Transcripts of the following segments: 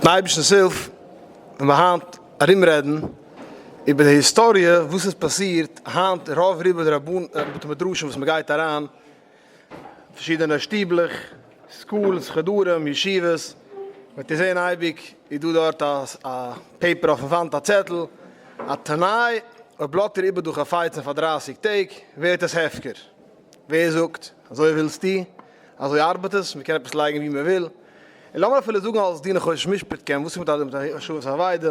מיטן אייבערשטנ'ס הילף וועלן מיר היינט ארומרעדן איבער די היסטאריע וואס איז פאסירט היינט רוב רובא דרבנן בתי מדרשים וואס מען גייט אריין, פארשידענע שטיבלעך, schools, חדרים, ישיבות, וועט איר זען אייביג איז דא דארט א paper אויפן וואנט א צעטל, א תנאי, אויב לאזט איר איבער דא חפצים פאר דרייסיג טעג ווערט עס הפקר. ווער זאגט? אזוי ווילסטו? אזוי ארבעט עס? מען קען עפעס לייגן ווי מען וויל. און לאמיר אפילו זאגן אלס דיני חושן משפט קען, וואס איז מיט א השבת אבידה?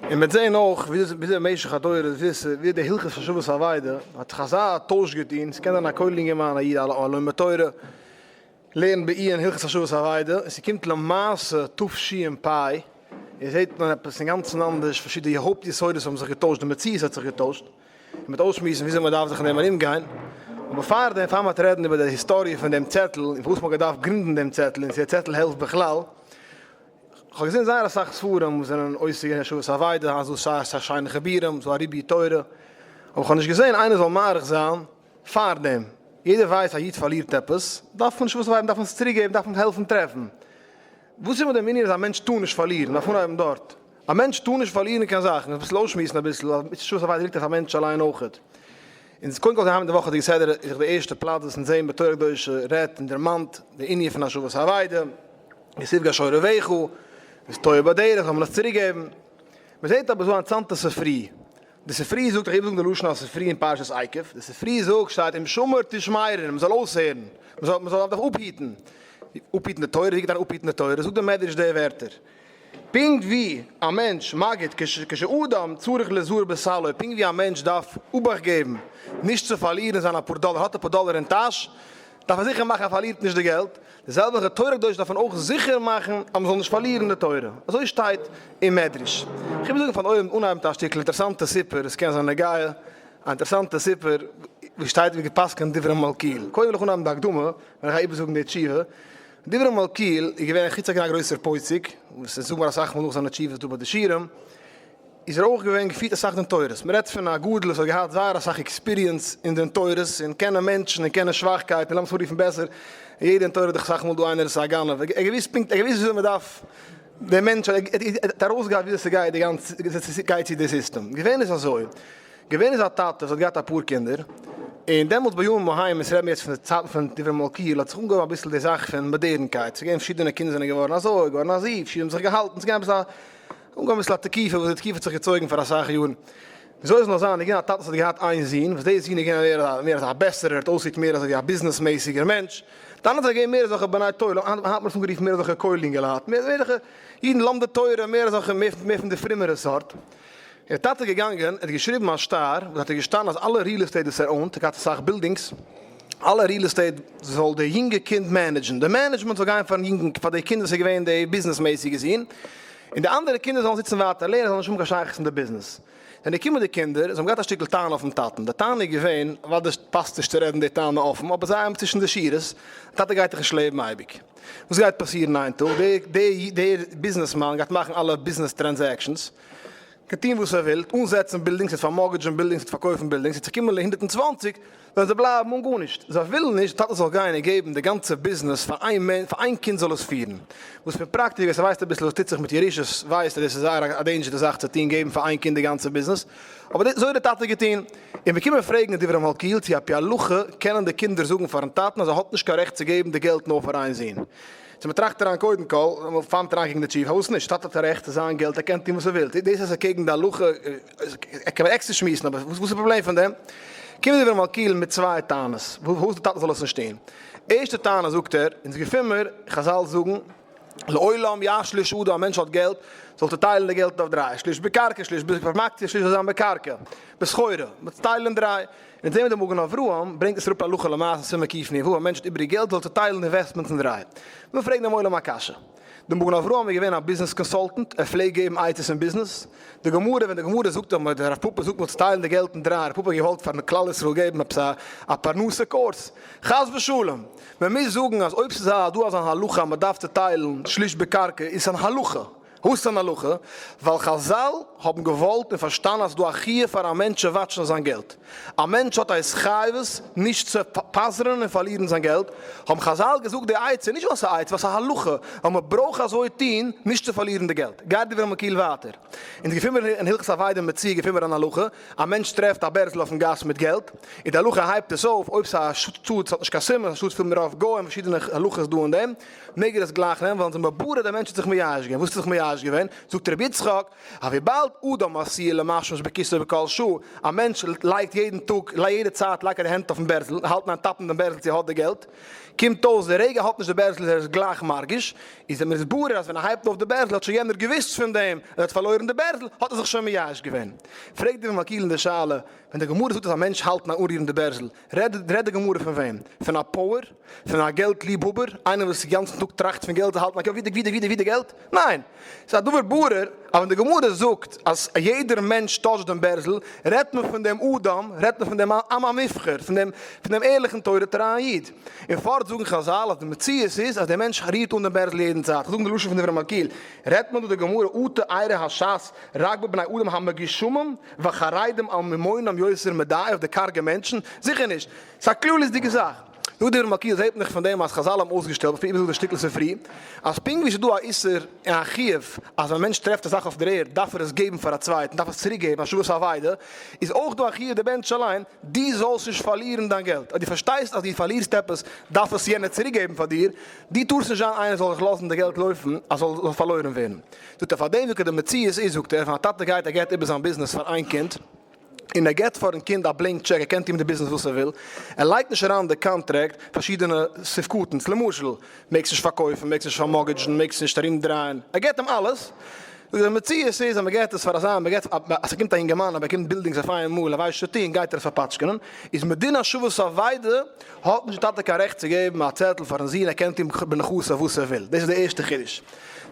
און מ'וועט זען אויך וויאזוי במשך הדורות וויאזוי די הלכות השבת אבידה האט זיך אזא טויש געטון, ס'קען זיין א כולל אינגערמאן א איד א לומד תורה לערנט בעיון הלכות השבת אבידה און ס'קומט למעשה תש"פ און זעט מען עפעס אינגאנצן אנדערש, פארשידענע הויפט יסודות האבן זיך געטוישט, די מציאות האט זיך געטוישט. און מ'וועט אויסשמועסן וויאזוי מ'דארף זיך אין דעם ארומגיין, אבער פארדעם, פאר מ'וועט רעדן איבער די היסטאריע פון דעם צעטל, און פארוואס מ'האט געדארפט גרינדן דעם צעטל, און צו דער צעטל העלפט בכלל, כ'האב געזען זייער אסאך ספרים וואס זענען עוסק אין השבת אבידה, אז דאס זייער אסאך שיינע חיבורים, ס'דא א ריבוי תורה, אבער כ'האב נישט געזען איינער זאל מאריך זיין פארדעם. יעדער ווייסט א איד פארלירט עפעס, דארף מען נישט וואס ווייטער, דארף מען עס צוריקגעבן, דארף מען העלפן טרעפן. וואס איז מיט דעם ענין אז א מענטש טאר נישט פארלירן? מ'דארף אנהייבן דארט. א מענטש טאר נישט פארלירן קיין זאכן, אביסל אויסשמועסן אביסל, אז מצות שעות אבידה ליגט אויף א מענטש אליין אויכעט. און קודם כל זיי האבן די וואכעדיגע סדרה איז דאך די ערשטע פלאץ וואס אונז זעהן בתורה הקדושה רעדט און דערמאנט די ענין פון השבת אבידה, כי תפגע שור אביך, איז תועה בדרך זאל מען עס צוריק געבן. מען זעהט אבער ס'דא א אינטערעסאנטע ספרי, די ספרי זאגט, איך גיי זאגן די לשון הספרי אין פרשת עקב, די ספרי זאגט שטייט אם שמור תשמרון, מען זאל אויסהערן, מען זאל מען זאל דארף אפהיטן, אפהיטן די תורה, ווי גייט איינער אפהיטן די תורה, זאגט דער מדרש די ווערטער, פונקט ווי א מענטש מגיד כשאדם צריך לזהר בסלו, פונקט ווי א מענטש דארף אבאכט געבן נישט צו פארלירן זיינע אפאר דאלער, האט אפאר דאלער אין טאש, דארף ער זיכער מאכן אז ער פארלירט נישט די געלט, די זעלבע זאך די תורה הקדושה דארף מען אויך זיכער מאכן אז מען זאל נישט פארלירן די תורה, אזוי שטייט אין מדרש. איך וויל זאגן פארן עולם אנהייבן מיט א שטיקל אינטערעסאנטע סיפור, עס קען זיין נוגע, א אינטערעסאנטע סיפור ווי שטייט ווי גע'פסק'נט דברי מלכיאל, קודם וויל איך אנהייבן די הקדמה, ווען איך גיי איבערזאגן די תשובה, דברי מלכיאל איז געווען חוץ א גרויסער פוסק, וואס אונז זאגן מיר אסאך מאל נאך זיינע תשובות דא ביי די שיעורים, איז ער אויך געווען געפירט אסאך דין תורות, מען רעדט פון א גדול וואס האט געהאט זייער אסאך experience אין דין תורות, און קענען מענטשן און קענען שוואכקייטן, לאמיר עס אנרופן בעסער, אין יעדע דין תורה איז דאך אסאך מאל דא איינער וואס איז א גנב, ער האט געוואוסט פונקט, ער האט געוואוסט וויאזוי מען דארף דעם מענטש, ער האט ארויסגעהאט וויאזוי ס'גייט די גאנצע, וויאזוי ס'גייט צו די סיסטעם, געווען איז אזוי. געווען איז א טאטע וואס האט געהאט אפאר קינדער, און דעמאלטס בימים ההם, אונז רעדן מיר יעצט פון די צייטן פון דברי מלכיאל, האט זיך אנגעהויבן אביסל די זאך פון מאדערנקייט, ס'איז געווען פארשידענע קינדער זענען געווארן אזוי, געווארן אזי, פארשידענע האבן זיך געהאלטן, ס'איז געווען אביסל א, אנגעהויבן אביסל א תקופה וואס די תקופה האט זיך געצויגן פאר אסאך יארן. וויאזוי עס זאל נאר זיין, איז געווען א טאטע וואס האט געהאט איין זון, וואס דער זון איז געווען מער מער אזא בעסערער, ער האט אויסגעקוקט מער אזוי ווי א ביזנעסמעסיגער מענטש, די אנדערע זענען געווען מער אזעלכע בני תורה, היינט האט מען עס אנגערופן מער אזעלכע כולל אינגעלייט, מער אזעלכע אידן לומדי תורה, מער אזעלכע מער פון די פרומערע סארט. דער טאטע איז געגאנגען, ער האט געשריבן א שטר, וואס האט ער געשטאנען אז אלע real estate וואס ער own ט, ער האט געהאט אסאך בילדינגס, אלע real estate זאל דער יונגע קינד manage ן, די management זאל גיין פארן יונגן, פאר די קינד וואס איז געווען די ביזנעסמעסיגע זון, און די אנדערע קינדער זאלן זיצן ווייטער לערנען, זאלן נישט האבן קיין שייכות אין די ביזנעס. זענען געקומען די קינדער, זיי האבן געהאט א שטיקל טענה אויפן טאטן, די טענה איז געווען, אוודאי פאסט נישט צו רעדן די טענה אפן, אבער זיי האבן צווישן די שורות, דער טאטע גייט דאך נישט לעבן אייביג, וואס גייט פאסירן איין טאג, דער דער ביזנעסמאן גייט מאכן אלע ביזנעס transactions, קען טון וואס ער וויל, אנזעצן בילדינגס, וועט פאר mortgage ן בילדינגס, וועט פארקויפן בילדינגס, וועט זיך קומען ל120, וועלן זיי בלייבן אן גארנישט. זיי ווילן נישט די טאטע זאל גיין און געבן די גאנצע ביזנעס פאר איין מענטש, פאר איין קינד זאל עס פירן. וואס פון פראקטיק, ווער ס'ווייסט אביסל וואס טוט זיך מיט ירושות, ווייסט אז דאס איז זייער א dangerous זאך צו טון, געבן פאר איין קינד די גאנצע ביזנעס. אבער אזוי האט די טאטע געטון. און מיר קומען פרעגן אין דברי מלכיאל צו על פי הלכה קענען די קינדער זאגן פארן טאטן אז ער האט נישט קיין רעכט צו געבן די געלט נאר פאר איין זון. צו מ'טראכט אריין קודם כל, פארמט אריין קעגן די תשובה, פארוואס נישט? טאטע האט א רעכט, ס'איז זיין געלט, ער קען טון וואס ער וויל. דאס אז ס'איז קעגן די הלכה, קען מען עקסטער שמועסן, אבער וואס איז די פראבלעם פון דעם? קומט דברי מלכיאל מיט צוויי טענות פארוואס די טאטע זאל עס נישט טון. ערשטע טענה זאגט ער, אונז געפין מיר חזל זאגן, לעולם ישליש אדם, א מענטש האט געלט, זאל צוטיילן די געלט אויף דריי, שליש בקרקע, שליש בפרמקציה, שליש זאל זיין בקרקע, בסחורה, מען צוטיילן אין דריי. און זעהן מיר די מגן אברהם ברענגט עס אראפ הלכה למעשה סימן קנ"ו, א מענטש האט איבעריג געלט זאל צוטיילן investments אין דריי. מיר פרעגן דעם עולם א קשיא. די מגן אברהם איז געווען א ביזנעס consultant, ער פלעגט געבן עצות אין ביזנעס. די גמרא, ווען די גמרא זאגט אז דער רב פפא זאגט מ'זאל צוטיילן די געלט אין דריי, רב פפא האט געוואלט פארן כלל ישראל געבן עפעס א פרנסה קורס. חס ושלום! מען מוז זאגן אז אויב ס'איז דא אזא הלכה אז מ'דארף צוטיילן שליש בקרקע איז עס אן הלכה. וואס איז אן הלכה? ווייל חזל האבן געוואלט און פארשטאנען אז ס'דא א חיוב פאר א מענטש צו וואטשן זיין געלט. א מענטש האט א התחייבות נישט צו פזר'ן און פארלירן זיין געלט, האבן חזל געזאגט די עצה, נישט ווייל ס'איז א עצה, ווייל ס'איז א הלכה, ווייל מ'ברויך אזוי טון נישט צו פארלירן די געלט. גייט דברי מלכיאל ווייטער. אונז געפין מיר אין הלכות אבידה ומציאה געפין מיר אן הלכה, א מענטש טרעפט א בערזל אויפן גאס מיט געלט, און די הלכה הייבט עס אויף, אויב ס'איז א שטאט ס'האט נישט קיין סימן, א שטאט פול מיט רוב גוים, פארשידענע הלכות דא אין דעם, מעג ער עס גלייך נעמען, ווייל אונז זעמיר ברור דער מענטש האט זיך מייאש געווען, וואס האט זיך מייאש געווען? זאגט רבי יצחק, אז וויבאלד אדם עשוי למשמש בכיסו בכל שעה, א מענטש לייגט יעדן טאג, יעדע צייט לייגט ער די הענט אויפן בערזל, האלט אין איין טאפן דעם בערזל צו ער האט די געלט, קומט אויס די רגע ער האט נישט די בערזל איז ער עס גלייך מרגיש, איז אים ברור אז ווען ער הייבט אויף די בערזל האט שוין יענער געוויסט פון דעם אז ער האט פארלוירן די בערזל, האט ער זיך שוין מייאש געווען. פרעגט דברי מלכיאל די שאלה, ווען די גמרא זאגט אז א מענטש האלט אין איין אנרירן די בערזל, רעדט די גמרא פון וועם? פון א פויער? פון א געלט ליבהאבער? איינער וואס גאנצן טאג טראכט פון געלט, האלט אין איין ווי די ווי די ווי די געלט? ניין! ס'איז א דבר ברור אז ווען די גמרא זאגט אז יעדער מענטש טאטשט דעם בערזל, רעדט מען פון דעם אדם, רעדט מען פון דעם עם המובחר, פון דעם פון דעם ערליכן תורה טרייען איד. און פארט זאגן חזל אז די מציאות איז אז דער מענטש רירט אן דעם בערזל יעדן צייט. כ'זאג די לשון פון דברי מלכיאל, רעדט מען דא די גמרא אטו איירי הש"ס רק בבני אדם המגושמים וחרדים על ממונם יותר מדאי אויף די קארגע מענטשן? זיכער נישט! ס'איז א כללית'דיגע זאך. זאגט דברי מלכיאל זעהט מען דאך פון דעם אז חזל האבן אויסגעשטעלט, כ'האב איבערגעזאגט די שטיקל ספרי, אז פונקט ווי ס'איז דא א איסור און א חיוב אז ווען א מענטש טרעפט א זאך אויף דער ערד דארף ער עס געבן פאר א צווייטן, דארף עס צוריק געבן, השבת אבידה, איז אויך דא א חיוב דער מענטש אליין, דו זאלסט נישט פארלירן דיין געלט, אויב דו פארשטייסט אז דו פארלירסט עפעס דארף עס יענער צוריק געבן פאר דיר, דו טארסט נישט זיין איינער זאל זיך לאזן די געלט לויפן אז זאל פארלוירן ווערן. זאגט ער פארדעם זאגט ער די מציאות איז זאגט ער ווען א טאטע גייט ער געט איבער זיין ביזנעס פאר איין קינד און ער געט פארן קינד א blank check ער קען טון מיט די ביזנעס וואס ער וויל ער לייגט נישט אריין אין די קאנטרעקט פארשידענע סעיף קטן'ס למשל מעגסט נישט פארקויפן מעגסט נישט פארמארגעדזשן מעגסט נישט ארום דרייען ער געט אים אלעס זאגט ער די מציאות איז אז מען געט עס פאר אזא מען געט אז ס'קומט א אינגערמאן ער באקומט בילדינגס אויף איין מאל ער ווייסט נישט צו טון גייט ער עס פארפאטשקענען איז מדין השבת אבידה האט נישט די טאטע קיין רעכט צו געבן א צעטל פארן זון ער קען טון בנכסיו וואס ער וויל דאס איז די ערשטע חידוש.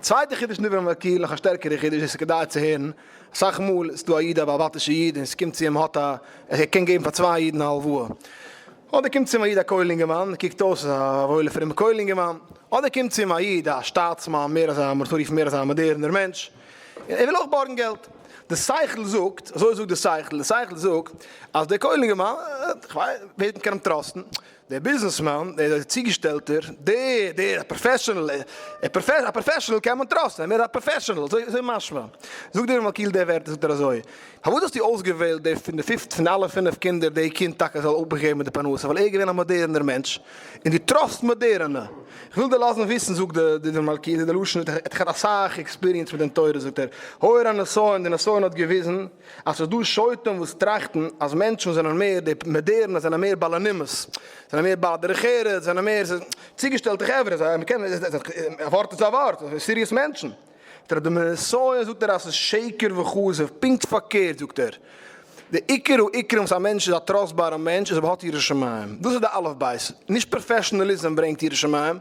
צווייטע חידוש דברי מלכיאל, נאך א שטערקערע חידוש, דאס איז כדאי צו הערן, אסאך מאל איז דא א איד א בעל בתישע איד און ס'קומט צו אים האט א ער קען געבן פאר צוויי אידן א הלוואה, אדער קומט צו אים א איד א כולל אינגערמאן, קוקט אויס א וואוילע פרומע כולל אינגערמאן, אדער קומט צו אים א איד א שטאטסמאן מער אזא מ'זאל רופן מער אזא מאדערנער מענטש, און ער וויל אויך בארגן געלט, די שכל זאגט, אזוי זאגט די שכל, די שכל זאגט אז דער כולל אינגערמאן, כ'ווייס, ווער קען אים טראסטן, דער ביזנעסמאן, דער צוגעשטעלטער, דער, דער, א professional, א professional קען מען טראסטן, ער איז א professional, אזוי אזוי משמע. זאגט דער מלכיאל די ווערטער, זאגט ער אזוי, פארוואס האסטו אויסגעוועלט די פון די פיפט פון אלע פינף קינדער די קינד טאקע זאל אפגעבן די פרנסה, ווייל ער איז געווען א מאדערנער מענטש, און דו טראסט מאדערענע. איך וויל דיר לאזן וויסן, זאגט דער מלכיאל, די לשון, ער האט געהאט אסאך experience מיט דעם תורה, זאגט ער, הויער א נסיון, די נסיון האט געוויזן, אז ס'איז דא שוטים וואס טראכטן אז מענטשן וואס זענען מער די מאדערנע זענען מער בעלי נימוס, זענען מער בעל דרך ארץ, זענען מער צוגעשטעלטע חברה, זיי מ'קען א ווארט איז א ווארט, serious מענטשן. זאגט ער אז די נסיון זאגט ער אז ס'איז שקר וכזב, פונקט פארקערט זאגט ער, די עיקר העיקרים וואס א מענטש איז א טראסטבארע מענטש איז אויב ער האט יראת שמים, דאס איז די אלף בית, נישט professionalism ברענגט יראת שמים,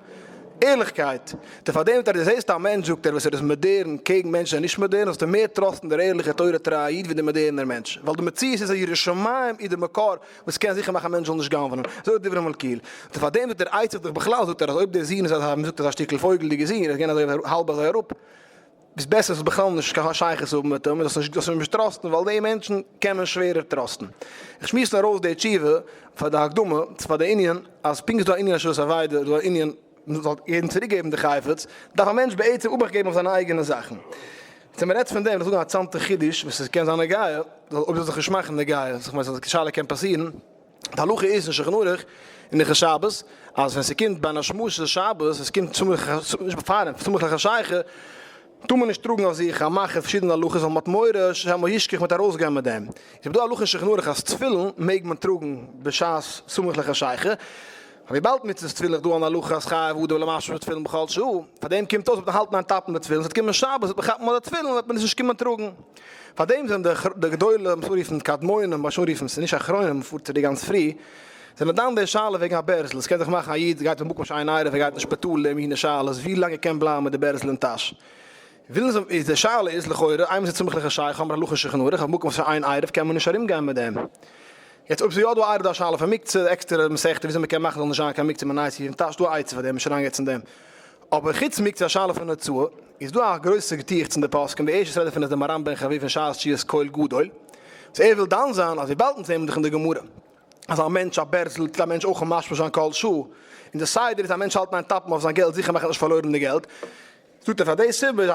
ערליכקייט, די פאר דעם אז דו זעסט א מענטש זאגט ער וואס ער איז מאדערן קעגן מענטשן זענען נישט מאדערן זאלסטו מער טראסטן דער ערליכער תורה טרייע איד ווי דער מאדערנער מענטש ווייל די מציאות איז אז יראת שמים איז די מקור וואס קען זיכער מאכן א מענטש זאל נישט גנב'נען אזוי האט דברי מלכיאל די פאר דעם זאגט ער עצה'ט דיך בכלל זאגט ער אז אויב דער זון איז אזא מ'זאגט אזא שטיקל פויגלדיגע זון ער איז געווען אזוי האלב אזוי אראפ איז בעסער זאלסט בכלל נישט קיין שייכות האבן מיט אים און זאלסט נישט זאלסט אים נישט טראסטן ווייל די מענטשן קען מען שווערער טראסטן. איך שמועס נאר אויס די תשובה פאר די הקדמה פאר די ענין אז פונקט איז דא א ענין השבת אבידה איז דא א ענין מען זאל יעדן צוריק געבן די חפץ, דארף א מענטש בעצם אבאכט געבן אויף זיינע אייגענע זאכן. ווען מען רעדט פון דעם, זאגן א צאמטע חידוש וואס עס קען זיין נוגע, זאל אויב זאל זיך נישט מאכן נוגע, איך מיין אז די שאלה קען פאסירן, די הלכה איז אין שולחן ערוך אין הלכות שבת, אז ווען ס'קומט בין השמשות שבת, עס קומט סמוך, נישט בעפאר, סמוך לחשיכה, טאר מען נישט טראגן אויף זיך א מחט פארשידענע הלכות ווייל מ'האט מורא שמא ישכח מ'וועט ארויסגיין מיט דעם. איז אבער דא א הלכה אין שולחן ערוך אז תפילין מעג מען טראגן בשעת סמוך לחשיכה, וויבאלד מצות תפילין איז דא אן הלכה אז חייב אדם למשמש בתפילין בכל שעה, פאר דעם קומט אויס מ'וועט האלטן איין טאפן די תפילין, ס'וועט קומען שבת וועט מען כאפן אט די תפילין וועט מען עס נישט קומען טראגן. פאר דעם זענען די גדולים וואס אנרופן קדמונים, וואס אנרופן, ס'איז נישט אחרונים, מ'פארט צוריק גאנץ פרי, זענען דן די שאלה וועגן א בערזל, עס קען זיך מאכן א איד גייט במקום שאין עירוב ער גייט אין שפיטאל די מיני שאלות ווי לאנג ער קען בלייבן מיט די בערזל אין טאש ווילן זיי איז די שאלה איז לכאורה איינמאל ס'איז סמוך לחשיכה האמיר הלכה אין שולחן ערוך אז במקום שאין עירוב קען מען נישט ארום גיין מיט דעם יעצט אויב ס'איז יא דא עירוב דא א שאלה פון מוקצה עקסטערע מסכתא וויאזוי מ'קען מאכן זאל נישט זיין קיין מוקצה מנייתי אין טאש דא א עצה פאר דעם נישט אריין יעצט אין דעם אבער חוץ מוקצה א שאלה פון הוצאה. איז דא א גרויסע געטועכץ אין די פוסקים, די ערשטע וואס רעדט דערפון איז דער מהר"ם בן חביב אין שאלות תשובות קול גדול, וואס ער וויל דן זיין אז וויבאלד אונז זעהן מיר דאך אין די גמרא אז א מענטש א בערזל טוט א מענטש אויך משמש זיין כל שעה, און די סדר איז א מענטש האלט אין איין טאפן אויף זיין געלט זיכער מאכן ער האט נישט פארלוירן די געלט, זאגט ער פאר די סיבה איז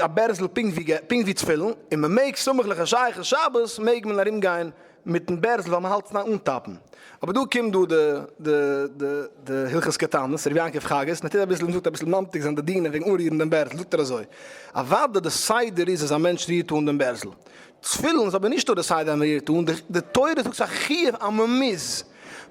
א בערזל פונקט ווי תפילין, און מען מעג סמוך לחשיכה שבת מעג מען ארום גיין מיטן בערזל ווייל מען האלט עס אין איין אנטאפן. אבער דא קומט דא די די די הלכות קטנות, ר' יעקב חגאות, און ער טוט אביסל און זאגט אביסל ממתיק זיין די דינים וועגן אנרירן דעם בערזל, זאגט ער אזוי, אוודאי די סדר איז אז א מענטש רירט אן דעם בערזל, תפילין איז אבער נישטא די סדר אז מען רירט אן, די תורה זאגט ס'איז א חיוב אז מען מוז,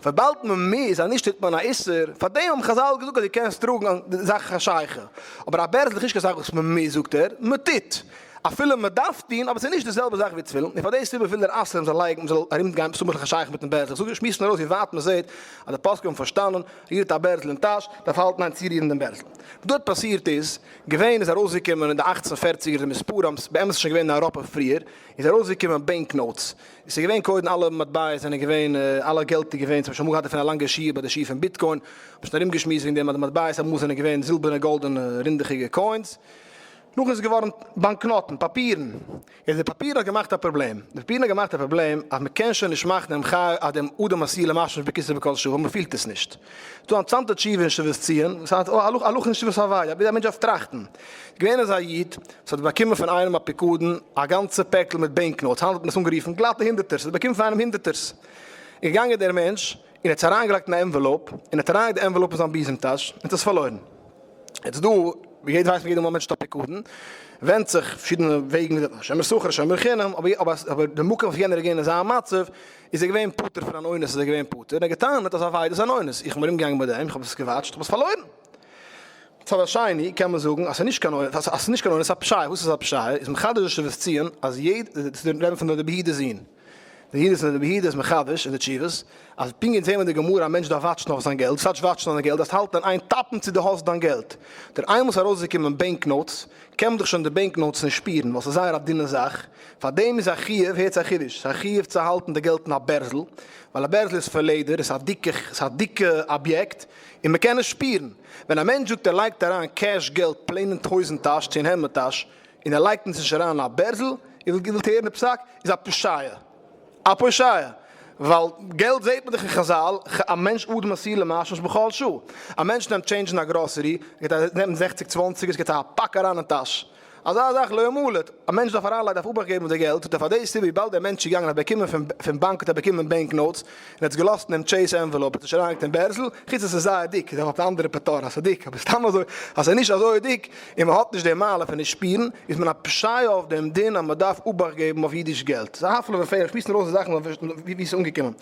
וויבאלד מען מוז אז נישט טוט מען א איסור, פארדעם האבן חז"ל געזאגט אז דו קענסט טראגן די זאך חשיכה, אבער א בערזל איז נישט קיין זאך וואס מען מוז זאגט ער, מען טוט, אפילו מען דארף טון, אבער ס'איז נישט די זעלבע זאך ווי תפילין, און פאר די סיבה וויל ער אסר'ן מען זאל לייגן מען זאל ארום גיין סמוך לחשיכה מיטן בערזל, איך זאג שמועסן ארויס ווי ווייט מען זעט אז די פוסקים האבן פארשטאנען, רירט א בערזל אין טאש, דארף האלטן איין צורירן דעם בערזל. וואס דא האט פאסירט איז, געווען איז ארויסגעקומען אין די אכצן פערציגער למספרם, באמת איז שוין געווען אין אייראפע פריער, איז ארויסגעקומען bank notes, עס איז געווען קודם אלע מטבעות זענען געווען, אלע געלט איז געווען, צום אמאל געהאט דערפון א לאנגע שיעור ביי די שיעור פון ביטקוין, האט מען שוין ארומגעשמועסט וועגן דעם אז די מטבעות אמאל זענען געווען זילבערנע גאלדענע רינדעכיגע coins, נאכדעם איז געווארן באנקנאטן, פאפירן, איז די פאפיר האט געמאכט א פראבלעם, די פאפירן האט געמאכט א פראבלעם אז מען קען שוין נישט מאכן דעם חי אז דעם אדם עשוי למשמש בכיסו בכל שעה ווייל מען פילט עס נישט. ס'דא א אינטערעסאנטע תשובה אין שבות ציון, וואס הייסט הלכה אין שבות הוויה, ווי א מענטש דארף טראכטן. געווען איז א איד וואס האט באקומען פון איינעם א פיקדון א גאנצע פעקל מיט bank notes, היינט האט מען עס אנגערופן גלאטע הונדערטערס, ער האט באקומען פון איינעם הונדערטערס. איז געגאנגען דער מענטש און האט עס אריינגעלייגט אין א envelope, און האט אריינגעלייגט די envelope אין זיין בוזעם טאש, און האט עס פארלוירן. יעצט דא, ווי יעדער ווייסט יעדע מאל א מענטש האט א פיקדון, ווענדט זיך פארשידענע וועגן, שומר שכר, שומר חינם, אבער אבער די מקום וואס יענער איז געווען אין זיין מצב, איז ער געווען פטור פון אן אונס איז ער געווען פטור, און ער האט געטענה'ט אז אבידה איז אן אונס, איך בין ארום געגאנגען מיט דעם, איך האב עס געוואטשט, איך האב עס פארלוירן. מצד השני קען מען זאגן אז ס'איז נישט קיין אונס, אז ס'איז נישט קיין אונס, ס'איז א פשיעה, וואס איז א פשיעה? איז מחדש די שבות ציון אז יעדע, דאס איז די רעדן פון רבי יהודה'ס זון, די יהודית און די רבי יהודה איז מחדש אין די תשובות אז פונקט ווי זעהן מיר אין די גמרא א מענטש דארף וואטשן אויף זיין געלט, וואס טייטש וואטשן אויף זיין געלט? דארפסט האלטן אין איין טאפן צו דו האסט דיין געלט. דער איינמאל ס'איז ארויסגעקומען bank notes קען מען דאך שוין די bank notes נישט שפירן ווייל ס'איז זייער א דינע זאך, פארדעם איז א חיוב, הערטס א חידוש, ס'איז א חיוב צו האלטן די געלט אין א בערזל, ווייל א בערזל איז פון לעדער, עס איז א דיקע, ס'איז א דיקע אביעקט, און מ'קען עס שפירן. ווען א מענטש זאגט ער לייגט אריין cash געלט plain אין הויזן טאש צו אין העמד טאש, און ער לייגט אונז נישט אריין אין א בערזל, איר ווילט הערן די פסק? איז א פשיעה. א פשיעה. ווייל געלט זעט מען דאך אין חז"ל, א מענטש אדם עשוי למשמש בכל שעה. א מענטש נעמט change אין א גראסערי, געט א נעמט זעכציג צוואנציגערס געט א פאק אריין אין טאש. אזא זאך לא ימלט. א מענטש דארף אריינלייגן דארף אבאכט געבן אויף די געלט, טוט ער פאר די סיבה וויבאלד דער מענטש איז געגאנגען האט באקומען פון פון באנק האט ער באקומען bank notes, און האט עס געלאזט אינעם Chase envelope האט נישט אריינגעלייגט אין בערזל, חוץ אז ס'איז זייער דיק, איז אויף די אנדערע פטור אז ס'איז דיק, אבער סתם אזוי אז ס'איז נישט אזוי דיק און מ'האט נישט די מעלה פון נישט שפירן, איז מען א פשיעה אויף דעם דין אז מ'דארף אבאכט געבן אויף אידיש געלט. ס'איז א הפלא ופלא, שמועסן ארויס די זאכן ווי ס'איז אנגעקומען.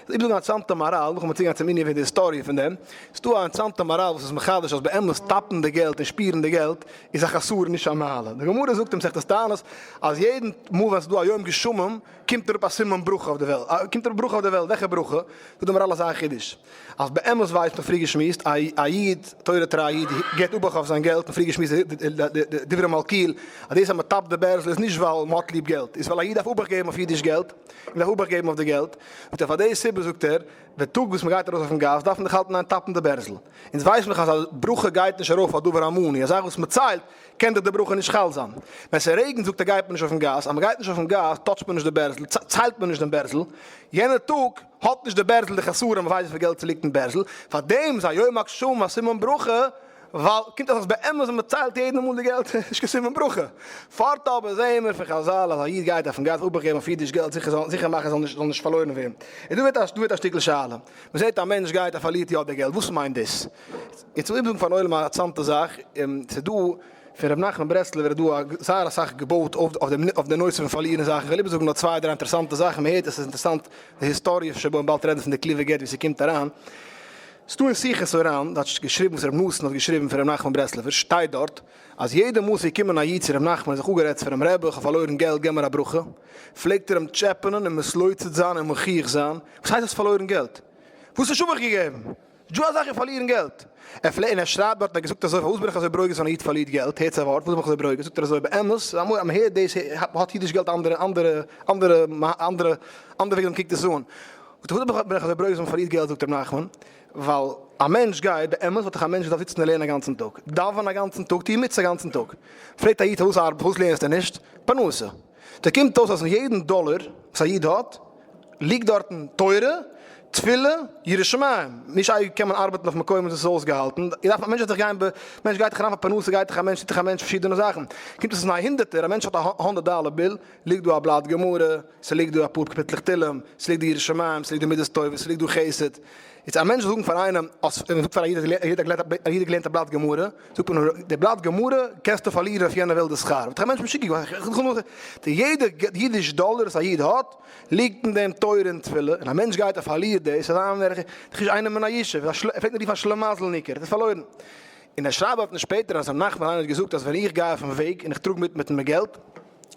איבערזאגן א אינטערעסאנטע מאראל, נאכן מיר צוגיין צום ענין פון די היסטאריע פון דעם, ס'איז דא א אינטערעסאנטע מאראל וואס איז מחדש אז באמת טאפן די געלט און שפירן די געלט איז א חסרון נישט א מעלה. די גמרא זאגט אין מסכת תענית אז יעדן מאל ווען ס'איז דא א יום גשמים קומט אראפ א סימן ברכה אויף די וועלט, קומט אראפ ברכה אויף די וועלט, וועלכע ברכה? זאגט די מהר"ל אזא חידוש, אז באמת ווייסט מען, פריער געשמועסט, א איד, תורה טרייע איד, געבט אבאכט אויף זיין געלט, און פריער געשמועסט די דברי מלכיאל, אז דאס אז מען טאפט די בערזל איז נישט ווייל מען האט ליב געלט, איז ווייל א איד דארף אבאכט געבן אויף אידיש געלט, און דארף אבאכט געבן אויף די געלט, זאגט ער פאר די סיבה זאגט ער, די טאג וואס מען גייט ארויס אויפן גאס דארף מען זיך האלטן איין טאפן די בערזל, אונז ווייסן דאך אז א ברכה גייט נישט ארויף על דבר המנוי, א זאך וואס מען ציילט, קען דאך די ברכה נישט חל זיין. ווען ס'רעגנט זאגט ער גייט מען נישט אויפן גאס, אז מ'גייט נישט אויפן גאס טאטשט מען נישט די בערזל, ציילט מען נישט דעם בערזל, יענע טאג האט נישט די בערזל די חסרון מ'ווייסט וויפיל געלט ס'ליגט אין בערזל, פארדעם איז א יום הגשמים א סימן ברכה, ווייל קומט אויס אז באמת ווען מ'ציילט יעדן מאל די געלט איז נישט קיין סימן ברכה. פארט אבער זעהן מיר פון חז"ל אז א איד גייט אויפן גאס אבאכט געבן אויף אידיש געלט זיכער מאכן ס'זאל נישט פארלוירן ווערן. און דא ווערט א שטיקל שאלה, מ'זעהט א מענטש גייט ער פארלירט יא די געלט, וואס מיינט דאס? יעצט וויל איך זאגן פארן עולם א אינטערעסאנטע זאך, ס'איז דא פון ר' נחמן ברסלבער איז דא זייער אסאך געבויט אויף די נושא פון פארלירן זאכן, כ'וועל איבערזאגן נאר צוויי דריי אינטערעסאנטע זאכן, מ'הערט עס איז אינטערעסאנט די היסטאריע שבו און באלד רעדן פון די קליווע געלט ווי ס'קומט אריין, ס'איז דא אין שיחות הר"ן, דארט געשריבן וואס ר' נתן האט געשריבן פון ר' נחמן ברסלבער, שטייט דארט אז יעדע מאל ס'איז געקומען א איד צו ר' נחמן און זיך אפגערעדט פונעם רבי איך האב פארלוירן געלט געב מיר א ברכה, פלעגט ער אים טשעפענען און מתלוצץ זיין און מוכיח זיין, וואס הייסט האסט פארלוירן געלט? וואס האסט שוין מיך געגעבן? דזשא א זאך איך פארלירן געלט. ער פלעגט און ער שרייבט דארט און ער האט געזאגט אזוי פארוואס בין איך אזוי ברוגז ווען א איד פארלירט געלט הערטס א ווארט וואס בין איך אזוי ברוגז זאגט ער אזוי באמת אמאל אז מען הערט דאס האט אידיש געלט אנדערע אנדערע אנדערע אנדערע אנדערע וועג ווי מען קוקט עס אן. פארוואס בין איך אזוי ברוגז ווען מ'פארלירט געלט זאגט ר' נחמן, ווייל א מענטש גייט, באמת וואלט דאך א מענטש געדארפט זיצן און לערנען א גאנצן טאג, דאווענען א גאנצן טאג, טון מצוה א גאנצן טאג. פרעגט א איד פארוואס ארבעט, פארוואס לערנסטו נישט? פרנסה. דא קומט אויס אז אין יעדן דאלער וואס א איד האט, ליגט דארטן תורה, תפילה, יראת שמים. נישט אייביג קען מען ארבעטן אויף מקומות וואס איז אויסגעהאלטן. איך דארף, א מענטש דארף זיך גיין ב, מענטש גייט דאך אריין פאר פרנסה גייט דאך א מענטש טוט דאך א מענטש פארשידענע זאכן. קומט אויס אז אין א הונדערטער, א מענטש האט א הונדערט דאלער ביל, ליגט דא א בלאט גמרא, ס'ליגט דא אפאר קאפיטלעך תהלים, ס'ליגט דא יראת שמים, ס'ליגט דא מידות טובות, ס'ליגט דא חסד. יעצט א מענטש זאל זאגן פאר איינעם, אז מען זאגט פאר א איד אז א איד האט געלערנט א בלאט גמרא, זאגט מען אים, די בלאט גמרא קענסטו פארלירן אויף יענע וועלט די שכר. וואלט דאך א מענטש משוגע געווארן. די יעדע אידיש דאלער וואס א איד האט, ליגט אין דעם תורה און תפילה, און א מענטש גייט און פארלירט דאס, איז אזא מין ער איז איינער מן הישוב, ער פלעגט מען רופן א שלמזל'ניקער, ער האט עס פארלוירן. און ער שרייבט דארטן שפעטער אז ר' נחמן אליין האט געזאגט אז ווען איך גיי אויפן וועג און איך טראג מיט מיט מיר געלט,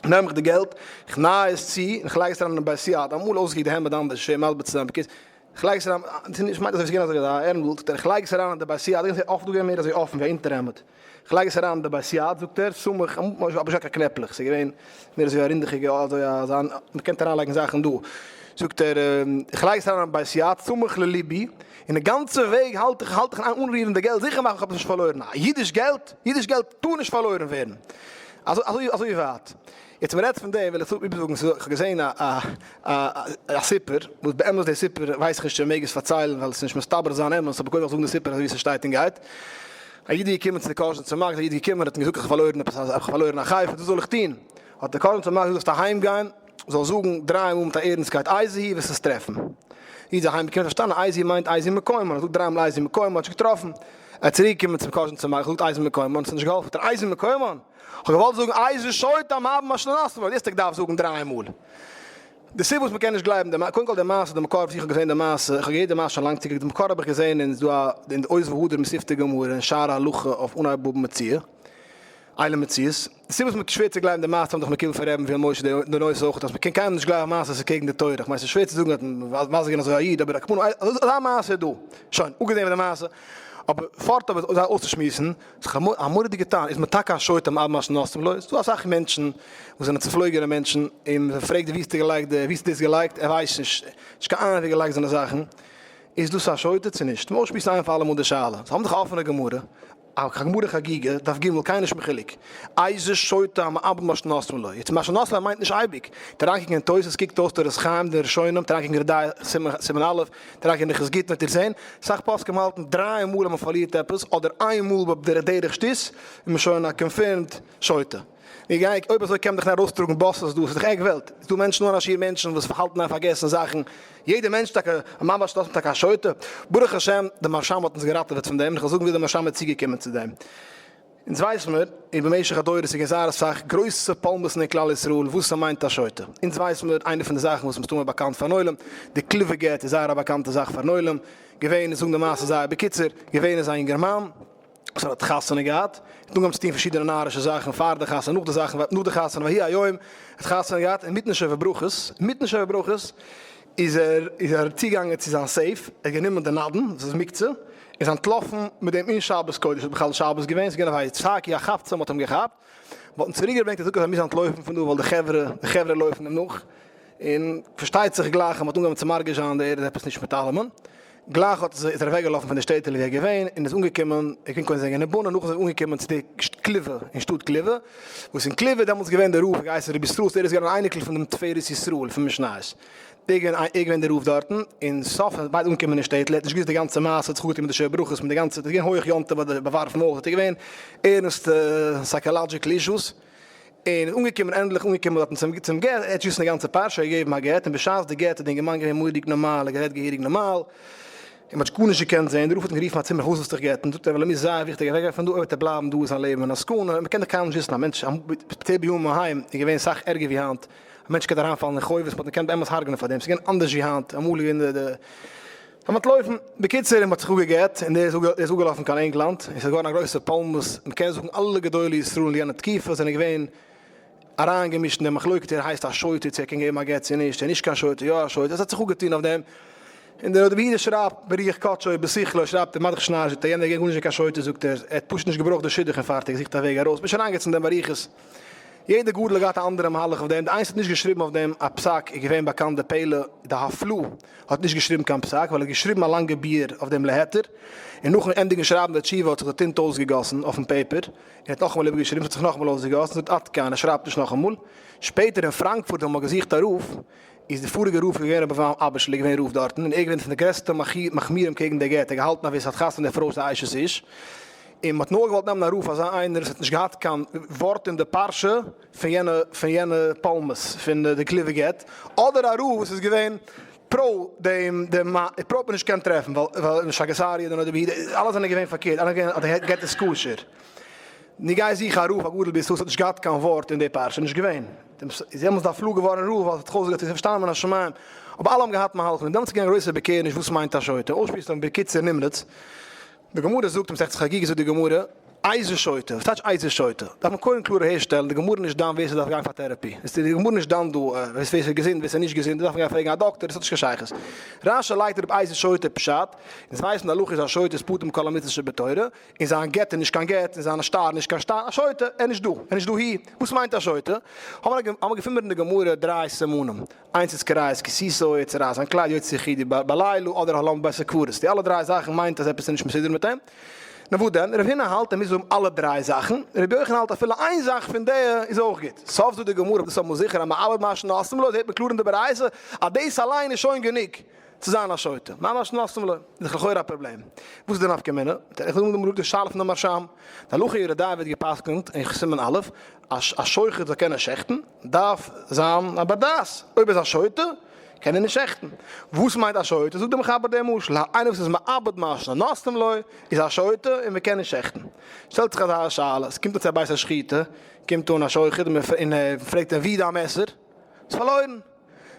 נעם איך די געלט, איך ניי עס צו, און איך לייג עס אריין אין בית יד, אמאל אויסגעקוקט די העמד אנדערש, שווער מסביר צו זיין, בקיצור, איך לייג עס אריין, ס'איז נישט מיינט אזוי ווי ס'איז געווען אזוי ווי א ערנדל, זאגט ער, איך לייג עס אריין אין די בית יד, איך זעה אפט דא געווען מער אזוי אפן ווי א אונטערהעמד, איך לייג עס אריין אין די בית יד, זאגט ער, סמוך, אמאל האט מען נישט געהאט קיין קנעפלעך, ס'איז געווען מער אזוי ווי א רינדעכיגע, אזוי אזא, מ'קען אריינלייגן זאכן דא, זאגט ער, איך לייג עס אריין אין בית יד, סמוך לליבי, און די גאנצע וועג האלט איך האלט איך אין איין אנרירן די געלט, זיכער מאכן איך האב עס נישט פארלוירן, א אידיש געלט, אידיש געלט טאר נישט פארלוירן ווערן. אזוי אזוי אזוי ווייט. יעצט מען רעדט פון דעם וויל איך איבערזאגן ס'איז איך האב געזען א א א סיפור וואס באמת די סיפור ווייס איך נישט צו מען מעג עס פארציילן ווייל עס איז נישט מסתבר זיין אמת אבער קודם וועל איך זאגן די סיפור אזוי ווי ס'שטייט און גייט. א איד איז געקומען צו די קאזשניצער מגיד א איד איז געקומען האט אים געזאגט איך האב פארלוירן עפעס איך האב פארלוירן א חפץ וואס זאל איך טון? האט די קאזשניצער מגיד געזאגט זאלסט אהיים גיין זאלסט זאגן דריי מאל מיט א ערנסטקייט איזה הוא וועסט עס טרעפן. איד איז אהיים געקומען האט פארשטאנען איזה הוא מיינט איזה מקומן האט געזאגט דריי מאל איזה מקומן האט נישט געטראפן. ער איז צוריק געקומען צום קאזשניצער מגיד געזאגט איזה מקומן ס'האט נישט געהאלפן האט ער איזה מקומן כ'האב געוואלט זאגן איזה שוטה המאבד מה שנתנו לו, יעצט איך דארף זאגן דריי מאל. די סיבה וואס מ'קען נישט גלייבן די קודם כל די מעשה די מקור וואס איך האב געזען די מעשה, איך האב געהערט די מעשה שוין לאנג צוריק, די מקור האב איך געזען אין ס'דא א אין די עוז והדר מתיבתא גמרא אין שער ההלכה אויף אנהייב בבא מציעא, אלו מציאות. די סיבה וואס מ'איז שווער צו גלייבן די מעשה האבן דאך מקובל פון רבי'ן ויואל משה די נושא אויך אז מ'קען קיינמאל נישט גלייבן א מעשה וואס איז קעגן די תורה, כ'מיין ס'איז שווער צו זאגן אז מ'איז געווען אזוי א איד אבער על כל פנים אזא מעשה איז דא, שוין אפגעזען פון די מעשה, אבער פארט אבער זיי אויסצושמועסן, ס'איז א מורא'דיגע טענה, איז מען טאקע א שוטה מאב מה שנתנו לו? ס'איז דא אסאך מענטשן וואס זענען צופלויגענע מענטשן און מ'פרעגט ווי האסטו געלייגט די, ווי האסטו דאס געלייגט, ער ווייסט נישט, נישט קיין אהנונג ווי געלייגט זיינע זאכן, איז דאס א שוטה צו נישט? מ'זאל אויסשמועסן איין פאר אלעמאל די שאלה, זיי האבן דאך א אפענע גמרא, א גמרא חגיגה, דף ג, קיינער נישט מחולק, איזה שוטה המאבד מה שנתנו לו, יעצט מה שנתנו לו מיינט נישט אייביג, די אריינקוקן אין תוס' קוקט אויס תורת חיים די ראשונים, די אריינקוקן אין רד"י סימן א', די אריינקוקן אין הלכות גיטין וועט איר זען, אסאך פוסקים האלטן דריי מאל אז מען פארלירט עפעס, אדער איין מאל בדרך שטות, איז מען שוין א confirmed שוטה. מיר גייען, אויב אזוי קען מען דאך נישט ארויסטראגן באסעס דא, ס'איז דאך עק וועלט, ס'איז דא מענטשן אן א שיעור מענטשן וואס האלטן איין פארגעסן זאכן, יעדער מענטש טאקע, א מאן באשלאסן טאקע א שוטה, ברוך השם די מהרש"ם האט אונז געראטעוועט פון דעם, און איך וועל זאגן ווי די מהרש"ם איז צוגעקומען צו דעם. אונז ווייס מיר, און במשך הדורות איז געווען זייער אסאך גרויסע פולמוסן אין כלל ישראל וואס ס'מיינט א שוטה. אונז ווייס מיר, איינע פון די זאכן וואס מסתמא באקאנט פארן עולם, די כלבא גט איז זייער א באקאנטע זאך פארן עולם, געווען איז, זאגן די מעשה זייער בקיצור, געווען איז א אינגערמאן, וואס ער האט חתונה געהאט, האט אנגעהויבן צו טון פארשידענע נארישע זאכן פאר די חתונה, נאך די זאכן, נאך די חתונה, ויהי היום, ער האט חתונה געהאט, אינמיטן שבע ברכות, אינמיטן שבע ברכות איז ער איז ער צוגעגאנגען צו זיין safe, ער האט גענומען די נדן, וואס איז מוקצה, איז אנטלאפן מיט דעם אין שבת קודש, איז בכלל שבת געווען, ס'איז געווען א ויצעקו כאפצעם מ'האט אים געכאפט, מ'האט אים צוריק געברענגט, ער זאגט אז ער מוז אנטלויפן פון דא ווייל די חברה, די חברה לויפן אים נאך, און פארשטייט זיך גלייך אז מ'האט אנגעהויבן צו מרגיש זיין דער איז עפעס נישט מיט אלעמען. גלייך האט איז ער אוועק געלאפן פון די שטעטעלע ווי ער געווען און איז אנגעקומען, ער קומט קודם זענען אין באנען נאכדעם איז ער אנגעקומען צו די קליווע אין שטאט קליווע, וואס אין קליווע איז דעמאלטס געווען דער רב געהייסן רבי ישראל, ער איז געווען אן אייניקל פון דעם תפארת ישראל פון משניות, ער געווען ער געווען דער רב דארטן, און סוף ווען ביידע אנגעקומען אין שטעטל ער האט נישט געוואוסט די גאנצע מעשה האט זיך אפגעטון מיט די שבע ברכות מיט די גאנצע, עס איז געווען הויעך יום טוב ביי די באווארפן אויך, עס איז געווען ערנסטע psychological issues. און איז אנגעקומען ענדליך אנגעקומען דארטן צום צום גט, ער האט געשריבן די גאנצע פרשה, געגעבן א גט, און בשעת די גט איז די אינגערמאן געווען מורא'דיג נארמאל, ער האט גערעדט געהעריג נארמאל, און מען האט גארנישט געקענט זען, דער רב האט אים גערופן א צימער פארוואס ווילסטו דיך גט'ן, זאגט ער ווייל אים איז זייער וויכטיג אוועקגיין פון דא, אויב וועט ער בלייבן דא איז זיין לעבן אין א סכנה, און מען קען דאך קיינמאל נישט וויסן, א מענטש ספעציעל בימים ההם איז געווען סאך ערגער ווי היינט, א מענטש קען אריינפאלן אין חובות, מען האט אים געקענט באמת הרג'נען פאר דעם, ס'איז געווען אנדערש ווי היינט, אמאל איז געווען די די. זאל אנטלויפן. בקיצור, מען האט זיך אפגעגעט, און דער איז אפגעלאפן קיין ענגלאנד, און ס'איז געווארן א גרויסע פולמוס, מען קען זאגן אלע גדולי ישראל אין יענע תקופה זענען געווען אריינגעמישט אין די מחלוקת, ער הייסט א שוטה צו ער קען געבן א גט צו נישט, ער איז נישט קיין שוטה, יא א שוטה, עס האט זיך אפגעטון אויף דעם, און דער נודע ביהודה שרייבט ברוח קדשו ובשכלו, שרייבט ער מדריך שניי, זאגט ער, יענער איז געווען גארנישט קיין שוטה, זאגט ער, ער האט פשוט נישט געברויכט די שידוך און פארטיג, זוכט א וועג ארויס, נישט אריינגיין צו דעם באריכות. יעדער גדול האט געהאט א אנדערע מהלך אויף דעם, די איינס האט נישט געשריבן אויף דעם א פסק איז געווען באקאנט די פלא די הפלאה האט נישט געשריבן קיין פסק ווייל ער האט געשריבן א לאנגע ביאור אויף דעם להיתר און נאכן ענדיגן שרייבן די תשובה האט זיך די טינט אויסגעגאסן אויפן paper און ער האט נאכאמאל איבערגעשריבן ס'האט זיך נאכאמאל אויסגעגאסן זאגט עד כאן ער שרייבט נישט נאכאמאל. שפעטער אין פראנקפורט ווען מ'האט געזוכט א רב איז די פאריגע רב איז געווען רבי אברהם אביש'ל איז געווען רב דארטן און ער איז געווען פון די גרעסטע מחמירים קעגן די גט ער האט געהאלטן אז ווער ס'האט חתונה מיט די פרוי איז א אשת איש און מ'האט נאר געוואלט נעמען א רב אזא איינער וואס האט נישט געהאט קיין ווארט אין די פרשה פון יענע פון יענע פולמוס פון די כלובי גט אדער א רב וואס איז געווען פרא דעם דעם פרא האט מען נישט געקענט טרעפן ווייל ווייל שאגת אריה די נודע ביהודה אלע זענען געווען פארקערט אלע זענען געווען אז די גט איז כשר. נו גיי זוך א רב א גדול בישראל וואס האט נישט געהאט קיין ווארט אין די פרשה, נישט געווען. איז דעמאלטס די הפלאה געווארן רב ווייל עס האט זיך אויסגעזעצט איז פארשטאנען מן השמים. אבער אלע האבן געהאט מהלכים און דעמאלטס איז געווען א גרויסע איבערקערעניש וואס מיינט א שוטה. אויסשמועסן בקיצור נמרץ. די גמרא זאגט אין מסכת חגיגה זאגט די גמרא איזה שוטה? וואס טייטש איזה שוטה? דארף מען קודם קלאר אהערשטעלן די גמרא איז נישט דן ווער ס'דארף גיין פאר therapy. די גמרא איז נישט דן דא ווער ס'איז געזונט ווער ס'איז נישט געזונט דא דארף מען גיין פרעגן א דאקטער דאס האט נישט קיין שייכות. רש"י לייגט אראפ איזה שוטה פשט. אונז ווייסן די הלכה איז א שוטה איז פטור מכל המצוות שבתורה. און זיין גט איז נישט קיין גט, און זיין שטר נישט קיין שטר, א שוטה, ער איז נישט דא, ער איז נישט דא הי, וואס מיינט א שוטה? האבן מיר געפונען אין די גמרא דריי סימנים, איינס איז קורע את כסותו, ער צורייסט זיין קלייד, יוצא יחידי בלילה, אדער הלן בבית הקברות, די אלע דריי זאכן מיינט אז עפעס איז נישט מסודר מיט אים, נו וואס דען, רב הונא האלט ער מוז האבן אלע דריי זאכן, רבי יוחנן האלט אפילו איין זאך פון די איז אויך גוט, סוף זאגט די גמרא, דאס איז אמאל זיכער אז מאבד מה שנותנים לו, זעט מען קלאר אין די ברייתא אז דאס אליין איז שוין גענוג. צו זיין א שוטה, ממש נושאים לו, איז דאך לכאורה א פראבלעם. וואס איז די נפקא מינה? איך זאג נאר די שאלה פון די מהרש"ם. די הלכה אין יורה דעה ווערט גע'פסק'נט אין סימן א', אז א שוחט זאל קענען שעכטן, דארף זיין א בר דעת. אויב ער איז א שוטה, קען ער נישט שעכטן. וואס מיינט א שוטה? זאגט דער מחבר דעם משל, איינער וואס איז מאבד מה שנותנים לו, איז א שוטה און מען קען נישט שעכטן. שטעלט זיך אזא שאלה, עס קומט אן צו א בית השחיטה, קומט אן א שוחט און ער פרעגט אים ווי איז דיין מעסער? איז פארלוירן.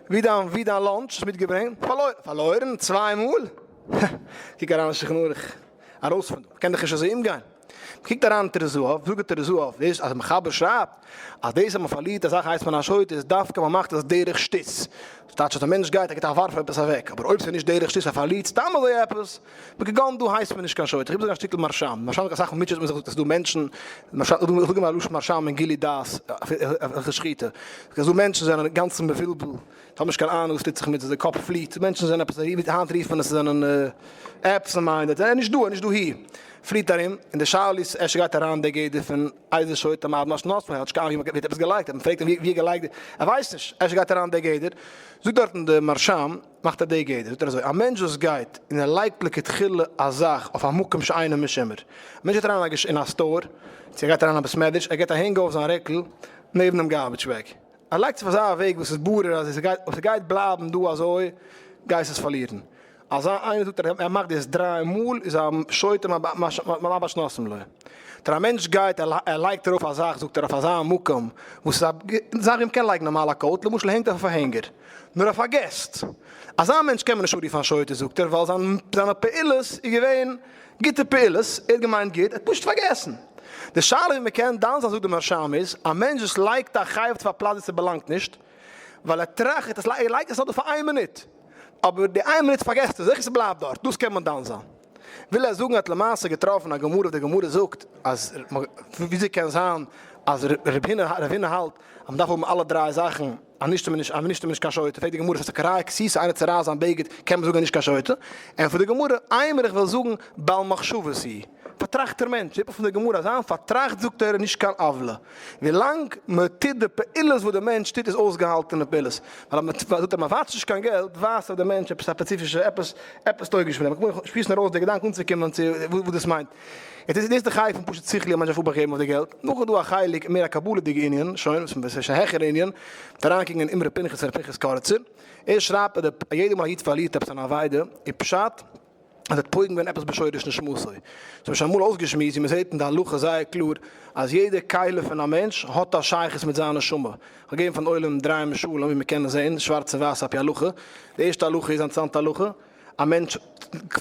ווי דיין ווי דיין lunch האסט מיטגעברענגט? פארלוירן! פארלוירן? צוויי מאל? הע! קוק אריין אין שולחן ערוך, ארויס פון דא, מ'קען דאך נישט אזוי אומגיין. מ'קוקט אריין אין טורי זהב, זאגט דער טורי זהב, דאס אז מחבר שרייבט אז דאס אז מ'פארלירט א זאך הייסט מען א שוטה איז דווקא מ'מאכט עס דרך שטות. דאס טייטש אז א מענטש גייט ער גיבט א ווארף עפעס אוועק, אבער אויב ס'איז נישט דרך שטות ער פארלירט סתם אזוי עפעס, בכגון דא הייסט מען נישט קיין שוטה. איך גיב זאגן א שטיקל מהרש"ם, מהרש"ם זאגט אסאך מאל מוטשעט מען זיך זאגט עס איז דא מענטשן, מהרש"ם איך זאג אים א לשון מהרש"ם אין גילוי דעת אויף שחיטה, זאגט אז דא מענטשן זענען אינגאנצן מבולבל, זיי האבן נישט קיין אהנונג וואס טוט זיך מיט זיי, די קאפ פליט, מענטשן זענען עפעס היינט רופט מען עס זיי זענען absent minded, ער איז נישט דא, ער איז נישט דא הי, פליט ארום, און די שאלה איז אפשר גייט אריין די גדר פון איזה שוטה מאבד מה שנתנו לו, ער האט נישט קיין אהנונג ווי מען האט עפעס געלייגט, מען פרעגט אים ווי ער געלייגט, ער ווייסט נישט, אפשר גייט אריין די גדר, זאגט דארטן די מהרש"ם. מאכט ער די גדר, זאגט ער אזוי, א מענטש וואס גייט און ער לייגט לכתחילה א זאך אויף א מקום שאינו משומר, א מענטש גייט אריין אין א store, צו ער גייט אריין אין א בית מדרש, ער געט א הענג אויף זיין רעקל נעבן דעם garbage bag, ער לייגט עס אויף אזא וועג וואס איז ברור אז עס גייט, אויב ס'גייט בלייבן דא אזוי, גייסט עס פארלירן. אזא איינער זאגט ער ער מאכט דאס דריי מאל איז א שוטה מאבד שנתים לו. טאר א מענטש גייט ער לייגט ארויף א זאך זאגט ער אויף אזא מקום וואס איז א זאך ווי מ'קען לייגן נארמאל א coat למשל הענגט אויף א hanger נאר ער פארגעסט. אזא מענטש קען מען נישט אנרופן א שוטה זאגט ער ווייל זיין זיינע פעולות איז געווען גוטע פעולות ער האט געמיינט גוט ער האט פשוט פארגעסן. די שאלה ווי מ'קען דן זיין זאגט די מהרש"ם איז א מענטש וואס לייגט א חפץ אויף א פלאץ ווי ס'באלאנגט נישט ווייל ער טראכט ער לייגט עס נאר דא פאר איין מינוט. אבער די איין מינוט פארגעסט ער זיך און ס'בלייבט דארט, דאס קען מען דן זיין. וויל ער זאגן ער האט למעשה געטראפן א גמרא וואס די גמרא זאגט אז וויאזוי קען זיין אז רב הונא האלט אז מ'דארף האבן אלע דריי זאכן אז נישט איז מען נישט אז נישט איז מען נישט קיין שוטה, פרעגט די גמרא ס'איז קורע כסותו איינער צורייסט זיין בגד קען מען זאגן אז נישט קיין שוטה, ענטפערט די גמרא אימר איך וועל זאגן בעל מחשבות הוא. פארטראכטער מענטש, זעט מען פון די גמרא אז זיין פארטראכט זאגט ער איז נישט קיין עוולה, ווילאנג מען טוט די פעולות וואס די מענטש טוט איז אויסגעהאלטענע פעולות, ווייל אז מען זאגט אז מען וואטשט נישט קיין געלט ווייזט אויף די מענטש עפעס א ספעציפישע עפעס עפעס טויג נישט מיט דעם, איך שפירס נאר אויס די געדאנק אנצוקומען צו וואס דאס מיינט. יעצט איז דאס די חלק פון פשוט שכלי אז מענטש דארף אבאכט געבן אויף די געלט, נאך איז דא א חלק מער א קבלה'דיגע ענין, שוין וואס איז שוין א העכערע ענין, מ'דארף אריינקוקן אין אמרי פנחס פון ר' פנחס קאריצער, ער שרייבט אז די יעדע מאל א איד פארלירט עפעס אן אבידה איז פשט, אז ער האט פוגם געווען עפעס בשורש נשמתו. ס'האט מען שוין אמאל אויסגעשמועסט ווי מ'זעט אין די הלכה זייער קלאר אז יעדע כלי פון א מענטש האט א שייכות מיט זיין נשמה. כ'האב געגעבן פארן עולם דריי משלים ווי מ'קען עס זען, שווארץ און ווייס על פי הלכה. די ערשטע הלכה איז א אינטערעסאנטע הלכה. א מענטש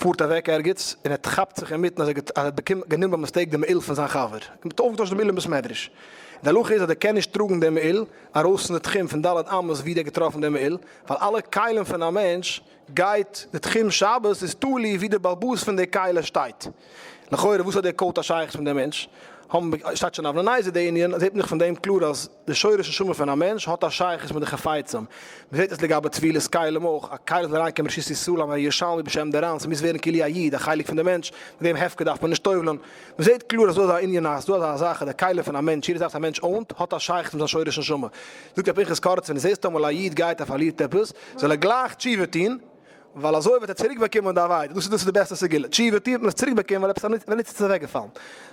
פארט אוועק ערגעץ און ער כאפט זיך אינמיטן אז ער האט גענומען ביי mistake די מעיל פון זיין חבר. ער האט אויפגעטוישט די מעיל אין בית מדרש. די הלכה איז אז ער קען נישט טראגן די מעיל ארויס פון די תחום פון ד' אמות ווי ער האט געטראפן די מעיל, ווייל אלע כלים פון א מענטש גייט די תחום שבת איז תלוי ווי די בעל הבית פון די כלי שטייט. לכאורה וואס האט די coat א שייכות מיט די מענטש? האבן שטייט שוין אבני נזר די ענין, זעט מען דאך פון דעם קלאר אז די שורש נשמה פון א מענטש האט א שייכות מיט די חפצים, מען זעט עס לגבי טבילת כלים אויך, א כלי זאל אריינקומען רשות ישראל א ירושלמי בשם דער רן, ס'מוז ווערן כאילו א איד, א חלק פון די מענטש, מיט דעם הפקר דארף מען נישט טובל'ן, מען זעט קלאר אז דא איז א ענין אז דא איז א זאך אז די כלי פון א מענטש, יעדע זאך וואס א מענטש own ט האט א שייכות מיט זיין שורש נשמה. זאגט רבי פנחס קאריצער ווען דו זעסט אמאל א איד גייט ער פארלירט עפעס, זאל ער גלייך תשובה טון, ווייל אזוי וועט ער צוריק באקומען די אבידה, דאס איז דאס איז די בעסטע סגולה, תשובה טוט מען עס צוריק באקומען ווייל עפעס א ניצוץ איז אוועק געפאלן.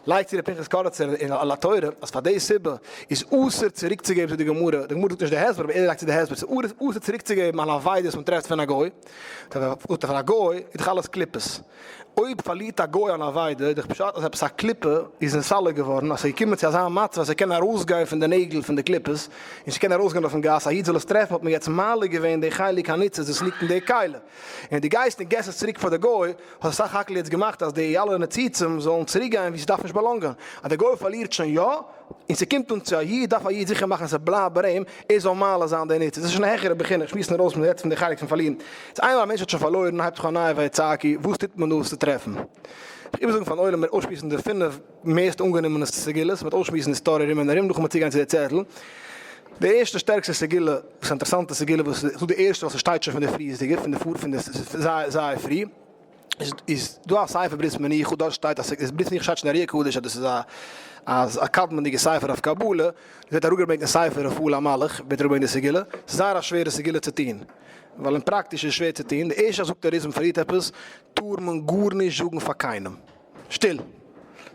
לייגט צו ר' פנחס קאריצער אין על התורה אז פאר די סיבה איז אסור צוריק צו געבן צו די גמרא, די גמרא זאגט נישט די הסבר אבער ער לייגט צו די הסבר, ס'איז אסור צוריק צו געבן אן אבידה וואס מען טרעפט פון א גוי, זאגט ער פאר א גוי איז דאך אלעס קליפות, אויב פארלירט א גוי אן אבידה איז דאך פשט אז עפעס א קליפה איז נסתלק געווארן אז ס'איז געקומען צו אזא מצב אז ס'קען ארויסגיין פון די נעגל פון די קליפות און ס'קען ארויסגיין אויפן גאס א איד זאל עס טרעפן האט מען יעצט מעלה געווען די חלק הניצוץ וואס ליגט אין די כלי און דו גייסט און געסט עס צוריק פאר די גוי האסט סך הכל יעצט געמאכט אז די אלע ניצוצים זאלן צוריק גיין ווי ס'דארף נישט belong ען אז די גוי פארלירט שוין יא און ס'קומט אן צו א איד, דארף א איד זיכער מאכן אז ס'בלייבט ביי אים, ער זאל מעלה זיין די ניצוץ. דאס איז שוין א העכערע בחינה, איך שמועס נאר אויס מ'רעדט פון די חלק פון פארלירן. איז איינמאל א מענטש האט שוין פארלוירן, הייבט זיך אן א נייע ויצעקו, וואס טוט מען דא עס צו טרעפן? איך איבערזאגן פארן עולם, מיר אויסשמועסן די פינף מערסט אנגענומענע סגולות, מ'וועט אויסשמועסן די story ארום און ארום, נאכדעם צוגיין צו די צעטל. די ערשטע שטערקסטע סגולה, וואס איז א אינטערעסאנטע סגולה, וואס איך זאג די ערשטע ווייל ס'שטייט שוין פון די פריערדיגע, פון די פאר פון די זייער זייער פרי, איז דא א ספר ברית מנוחה דארט שטייט אז ס'איז ברית מנוחה שטייט שוין אין ארי הקדוש אז דאס איז א אז א קדמון'דיגע ספר אויף קבלה, ווערט אראפגעברענגט אין ספר רפאל המלאך ווערט אראפגעברענגט די סגולה, ס'איז זייער א שווערע סגולה צו טון, ווייל אין פראקטיש איז שווער צו טון, די ערשטע זאך זאגט ער איז מ'פארלירט עפעס טאר מען גארנישט זאגן פאר קיינעם. שטיל.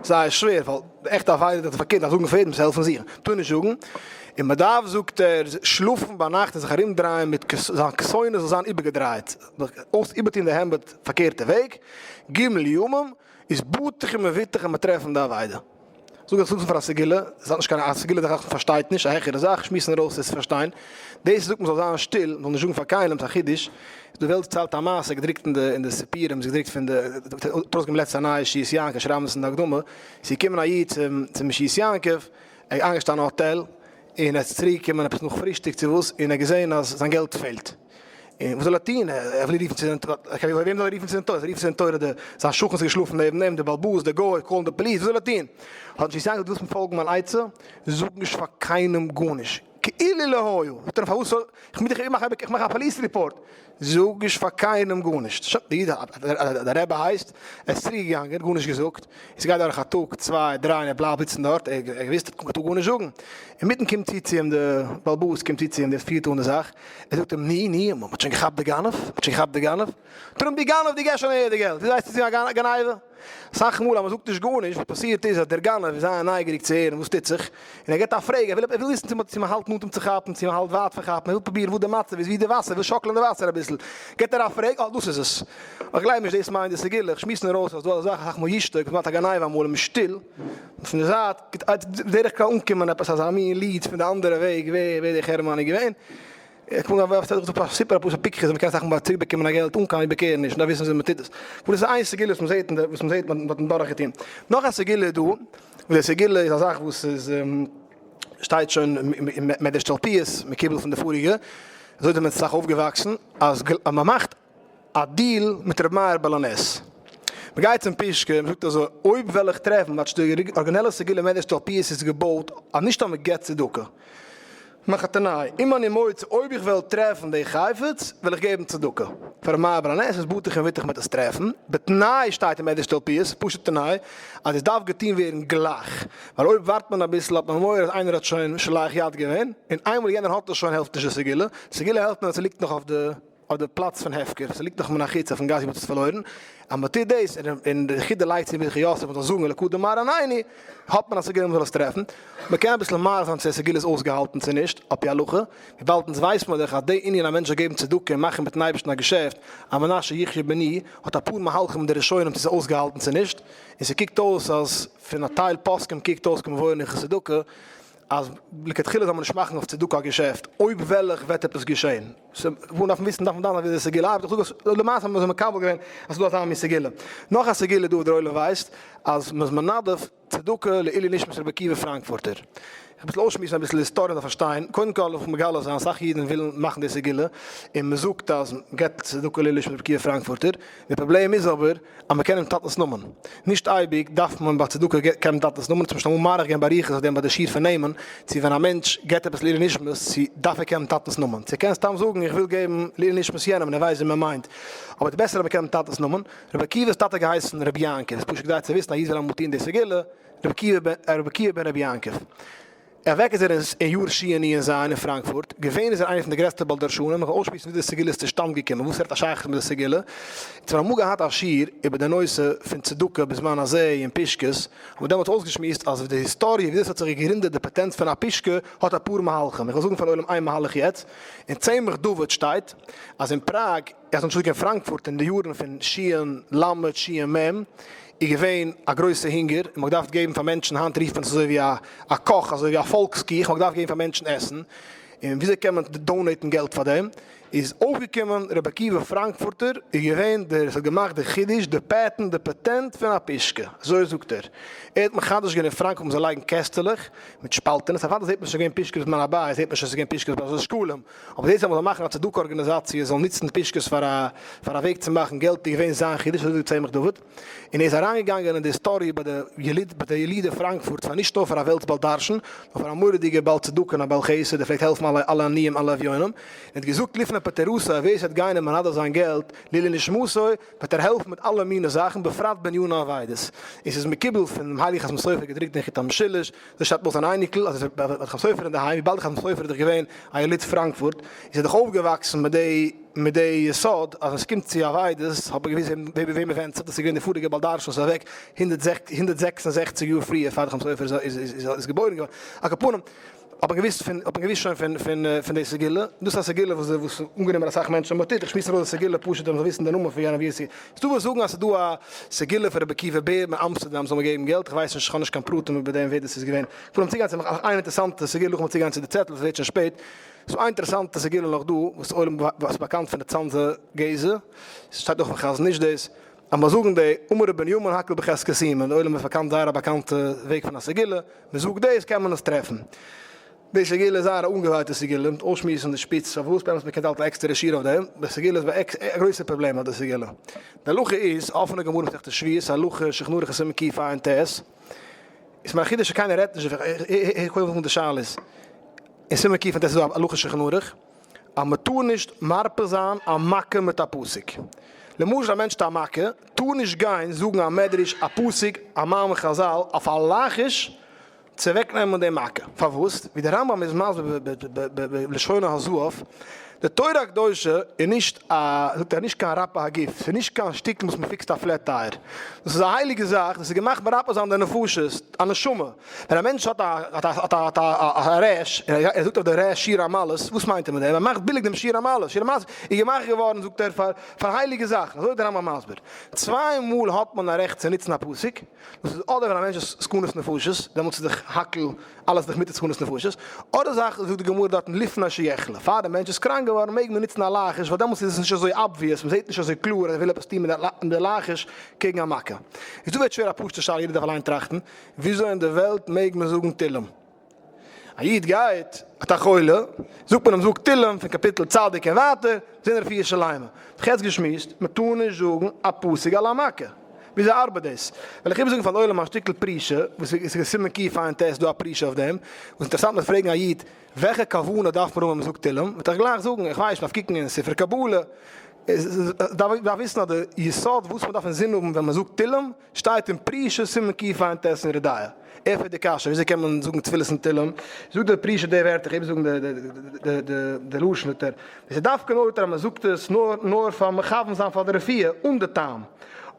זייער שווער, ווייל די עכטע עבירה איז דאך פארקערט, דארף זאגן פאר יעדעם צו העלפן זיך, טאר נישט זאגן, און מען דארף זאגט ער שלאפן ביינאכט און זיך ארום דרייען מיט זיין כתונת זאל זיין איבערגעדרייט, אויס איבערטון די העמד פארקערטע וועג, ג' ימים איז בטוח ומבוטח אז מען טרעפן די אבידה. זאג איך זאגסט פאר א סגולה, עס האט נישט קיין א סגולה איז א זאך וואס מען פארשטייט נישט, א העכערע זאך, שמועסן ארויס עס פארשטיין, דאס זאגט מען זאל זיין שטיל, מען זאל נישט זאגן פאר קיינעם, ס'איז א חידוש, די וועלט ציילט א מעשה געדרוקט אין די אין די סיפורים, ס'איז געדרוקט פון די, האט ארויסגעגעבן לעצטנס א נייע ישועות יעקב, שרייבן עס אין די הקדמה, ס'איז געקומען א איד צום צום ישועות יעקב, ער איז איינגעשטאנען אין האטעל, און ער איז צוריק געקומען עפעס נאך פרישטאג צו וואס, און ער האט געזען אז זיין געלט פעלט. און וואס זאל ער טון? ער וויל רופן צו דין תורה, וועם זאל ער רופן צו דין תורה? זאל ער רופן צו דין תורה די, זיין שכן איז געשלאפן נעבן אים, די בעל הבית, די גוי, call ן די פאליס, וואס זאל ער טון? האט ישועות יעקב געזאגט, ווילסט מיר פאלגן מיין עצה? זאג נישט פאר קיינעם גארנישט, כאילו לא היה. זאגט ער אים, פארוואס זאל איך מיט דיך, איך מאך א police report. זאג נישט פאר קיינעם גארנישט. שוין, די איד, דער רבי הייסט, ער איז צוריק געגאנגען, גארנישט געזאגט. עס גייט דורך א טאג, צוויי, דריי, און ער בלייבט זיצן דארט, ער האט געוואוסט ער טאר גארנישט זאגן. אינמיטן קומט צו צו אים די בעל הבית, קומט צו צו אים, דער פירט אן די זאך, ער זאגט אים, ני, ני, מען האט שוין געכאפט די גנב, מען האט שוין געכאפט די גנב. זאגט ער אים, דו גנב, דו געב שוין אהער די געלט, ווי ווייסטו ס'איז א גניבה? אסאך מאל אז מען זאגט נישט גארנישט, וואס פאסירט איז אז דער גנב איז זייער נייגעריג צו הערן וואס טוט זיך, און ער געבט א פרעג, ער וויל וויסן צו מען האלט נאנט אים צו כאפן, צו מען האלט ווייט פון כאפן, ער וויל פרובירן וואס די מצב איז, ווי די וואסער, ער וויל שאקלען די וואסער אביסל, געבט ער א פרעג, אה דאס איז עס. איך גלייב נישט דאס מיינט די סגולה, איך שמועס נאר אויס אז דא אזא זאך אסאך מאל ישתוק, וואס מיינט א גניבה אמאל איז מען שטיל, פון די זייט בדרך כלל אנקומען עפעס אזא מין ליד פון די אנדערע וועג ווער ווער די חברה'מאן איז געווען. איך קום אויף א סיפור א פשוטע פיקחות אז מ'קען אסאך מאל צוריק באקומען א געלט אן קיין איבערקערעניש, מ'דארף וויסן וויאזוי מ'טוט עס. וואס איז איין סגולה וואס מ'זעט אין די וואס מ'זעט מ'האט דורך געטון. נאך א סגולה איז דא, וואס די סגולה איז א זאך וואס איז שטייט שוין אין מדרש תלפיות מקובל פון די פאריגע, אזוי איז מען אסאך אויפגעוואקסן, אז מ'מאכט א deal מיט ר' מאיר בעל הנס. מ'גייט צום פושקע און מ'זאגט אזוי, אויב וועל איך טרעפן, כאטש די ארגינעלע סגולה מדרש תלפיות איז געבויט אז נישט אז מ'געט צדקה, מאך א תנאי, אם אני מוצא, אויב איך וועל טרעפן די חפץ, וועל איך געבן צדקה. פאר ר' מאיר בעל הנס איז בטוח און בטוח מ'וועט עס טרעפן, בתנאי שטייט אין מדרש תלפיות, פשוט תנאי, אז עס דארף געטון ווערן גלייך, ווייל אויב ווארט מען אביסל האט מען מורא אז איינער האט שוין שולח יד געווען, און איינמאל יענער האט עס שוין העלפט נישט די סגולה, סגולה העלפט נאר אז ס'ליגט נאך אויף די. אויף די פלאץ פון הפקר, ס'ליגט נאך מן החוץ אויפן גאס ווי מ'האט עס פארלוירן, אז מ'טוט דאס און די חידה לייגט צו ברכי יוסף מ'זאל זאגן אלקא דמר עניני, האט מען א סגולה מ'זאל עס טרעפן. מ'קען אביסל מעריך זיין צו די סגולה איז אויסגעהאלטן צו נישט, על פי הלכה, וויבאלד אונז ווייסט מען דאך אז די ענין א מענטש זאל געבן צדקה און מאכן מיטן אייבערשטן א געשעפט, על מנת שיחיה בני, האט אפאר מהלכים אין די ראשונים צו ס'איז אויסגעהאלטן צו נישט, און ס'קוקט אויס אז פון א טייל פוסקים קוקט אויס כמבואר אין הלכות צדקה, אז לכתחילה זאל מען נישט מאכן אויף צדקה א געשעפט, אויב וועל איך וועט עפעס געשען. וואו דארף מען וויסן דארף מען דן זיין ווי די סגולה ארבעט, איך זאג אז למעשה האט מען אזוי מקבל געווען אז ס'איז דא אזא מין סגולה. נאך א סגולה דא וואס דער עולם ווייסט, אז מ'איז מנדב צדקה לעילוי נשמת רבי עקיבא פראנקפורטער. איך אביסל אויסשמועסן אביסל היסטאריע מ'זאל פארשטיין, קודם כל וויל איך מגלה זיין, אסאך אידן ווילן מאכן די סגולה, און מ'זאגט אז מ'געבט צדקה לעילוי נשמת רבי עקיבא פראנקפורטער, די פראבלעם איז אבער אז מ'קען דעם טאטנ'ס נאמען, נישט אייביג דארף מען ביי צדקה קענען טאטנ'ס נאמען, צום אמאל מאריך געווען באריכות אויף דעם ביי די שיעור פון נעמען, צו ווען א מענטש געבט עפעס לעילוי נשמת צו דארף ער קענען טאטנ'ס נאמען, צו ער קען סתם זאגן איך וויל געבן לעילוי נשמת יענעם און ער ווייסט וועם ער מיינט, אבער די בעסערע אז מ'קען דעם טאטנ'ס נאמען, רבי עקיבא'ס טאטע געהייסן רבי יעקב, איז פשוט כדאי צו וויסן א איד וויל אמאל טון די סגולה, רבי עקיבא בן רבי יעקב. אוועק איז ער אין יאר שנ"ז אין פראנקפורט, געווען איז ער איינער פון די גרעסטע בעל דרשנים, איך וועל אויסשמועסן ווי די סגולה איז צושטאנד געקומען, וואס ער האט א שייכות מיט די סגולה, אונז האבן אמאל געהאט א שיעור איבער די נושא פון צדקה בזמן הזה און פישקעס, האבן מיר דעמאלטס אויסגעשמועסט אז די היסטאריע ווי דאס האט זיך געגרינדעט די פאטענט פון א פישקע האט אפאר מהלכים, איך וועל זאגן פארן עולם איין מהלך יעצט, אין צמח דוד שטייט אז אין פראג, איך אנטשולדיג אין פראנקפורט אין די יארן פון של ש מ איז געווען א גרויסע הונגער און מ'האט געדארפט געבן פאר מענטשן, היינט רופט מען עס אזוי ווי א א קאך אזוי ווי א פאלקס קיך, מ'האט געדארפט געבן פאר מענטשן עסן, און וויאזוי קען מען donate ן געלט פאר דעם, איז אויפגעקומען רבי עקיבא פראנקפורטער איז געווען דער וואס האט געמאכט די חידוש די patent די פאטענט פון א פישקע, אזוי זאגט ער, ער האט מחדש געווען אין פראנקפורט מ'זאל לייגן קעסטעלעך מיט שפאלטענעס, אוודאי זעט מען שוין געווען פישקעס בזמן הבית זעט מען שוין ס'איז געווען פישקעס ביי שקלים, אבער דאס אז מ'זאל מאכן א צדקה ארגאניזאציע זאל נוצן פישקעס פאר א פאר א וועג צו מאכן געלט איז געווען זיין חידוש אזוי זאגט צמח דוד, און ער איז אריינגעגאנגען אין די היסטאריע ביי די יליד ביי די ילידי פראנקפורט פאר נישט נאר פאר א וועלטס בעל דרשן נאר פאר א מורא'דיגער בעל צדקה און א בעל חסד ער פלעגט העלפן אלע אלע עניים אלע אביונים און האט געזאגט לפני פטירתו ווער ס'וועט גיין און מנדב זיין געלט לעילוי נשמתו וועט ער העלפן מיט אלע מיני זאכן בפרט בעניני אבידות און ס'איז מקובל פונעם הייליגן חתם סופר געדרוקט אין חוט המשולש דאס שטייט נאך זיין אייניקל אז ער איז ביי חתם סופר אינדערהיים, וויבאלד חתם סופר איז דאך געווען א יליד פראנקפורט, איז ער דאך אויפגעוואקסן מיט די מיט די יסוד אז ווען ס'קומט צו אבידות האט מען געוואוסט וועם וועם מען ווענדט זיך, דאס איז געווען דער פאריגער בעל דרשן וואס איז אוועק 166 יאר פריער פאר די חתם סופר איז איז געבוירן געווארן, על כל פנים האט מען געוואוסט פון האט מען געוואוסט שוין פון פון פון די סגולה, דאס איז א סגולה וואס וואס אנגענומען אסאך מענטשן האבן באטוט, איך שמועס ארויס די סגולה פשוט אז מ'זאל וויסן די נאמען פון יענעם ווי עס איז. ס'דא וואס זאגן אז ס'איז דא א סגולה פון רבי עקיבא בער מאמסטערדאם זאל מען געבן געלט, איך ווייס נישט, איך האב נישט קיין פרטים איבער דעם ווער דאס איז געווען. איך וויל צוגיין צו נאך איין אינטערעסאנטע סגולה נאכן צוגיין צו די צעטל, עס ווערט שוין שפעט. ס'דא איין אינטערעסאנטע סגולה נאך דא וואס עולם וואס איז באקאנט פון די צאנזער גזע, ס'שטייט אויך פון חזון איש דאס, אז מ'זאל זאגן די אמר ר' בנימין הכל בחזקת סומין, די עולם איז באקאנט זייער א באקאנטע וועג פון א סגולה, מ'זאגט דאס קען מען עס טרעפן. די סגולה איז זייער א אנגעווייטע סגולה, מיט אויסשמועסן די שפיץ פארוואס באמת מ'קען האלטן א עקסטערע שיעור אויף דעם, די סגולה איז א גרויסע פראבלעם האט די סגולה. די הלכה איז, אפענע גמרא מסכת שבועות, הלכה, שולחן ערוך סימן קע"ט, איז מיר א חידוש אז קיינער רעדט נישט דערפון, איך קודם זאגן די שאלה איז, אין סימן קע"ט איז דא א הלכה שולחן ערוך, אז מ'טאר נישט מרפא זיין א מכה מיט א פסוק. למשל א מענטש האט א מכה, טאר נישט גיין זאגן א מדרש, א פסוק, א מאמר חזל אויף א לחש, צו אוועקנעמען די מכה. פארוואס? ווי דער רמב"ם איז מסביר בלשונו הזהב, די תורה הקדושה איז נישט א, זאגט ער, נישט קיין רפא הגוף, ס'איז נישט קיין שטיקל וואס מ'פיקסט א flat tire, דאס איז א הייליגע זאך, דאס איז געמאכט מרפא זיין די נפשות, א נשמה. ווען א מענטש האט א א rash, און ער זאגט אויף די rash שיר המעלות, וואס מיינט ער מיט דעם? ער מאכט ביליג דעם שיר המעלות, שיר המעלות איז געמאכט געווארן, זאגט ער, פאר הייליגע זאכן, אזוי איז דער רמב"ם מסביר. צוויי מאל האט מען א רעכט צו נוצן א פסוק. דאס איז אדער ווען א מענטש איז סכנת נפשות, דעמאלטס איז דאך הכל, אלעס איז דאך מיט סכנת נפשות, אדער זאך זאגט די גמרא דארטן לפני שיחלה, פאר די מענטש איז קראנק געווארן מעג מען נוצן א לחש, ווייל דעמאלטס איז עס נישט אזוי obvious, מען זעט נישט אזוי קלאר אז ער וויל עפעס טון מיט די לחש קעגן א מכה. איז דא ווערט שווער א פשוטע שאלה יעדער דארף אליין טראכטן, וויאזוי אין די וועלט מעג מען זאגן תהלים? א איד גייט, האט א חולה, זאגט מען אים זאג תהלים פון קאפיטל צדיק און ווייטער, זעהן רפואה שלימה. האב איך יעצט געשמועסט, מען טאר נישט זאגן א פסוק על המכה. וויאזוי ארבעט דאס? וועל איך איבערזאגן פארן עולם א שטיקל פרישה, וואס איז אין סימן קע"ט איז דא א פרישה אויף דעם, וואס אינטערעסאנט מען פרעגן א איד וועלכע כוונה דארף מען האבן ווען מען זאגט תהלים, וועט ער גלייך זאגן איך ווייס, מען דארף קוקן אין ספרי קבלה, דארף וויסן אז די יסוד וואס מען דארף אינזין האבן ווען מען זאגט תהלים, שטייט אין פרישה סימן קע"ט אין יורה דעה. ער פרעגט די קשיא וויאזוי קען מען זאגן תפילות אין תהלים, זאגט דער פרישה די ווערטער, איך הייב זאגן די לשון זאגט ער, עס איז דווקא נאר אז מען זאגט עס נאר נאר פאר מכוון זיין פאר די רפואה אן די טעם,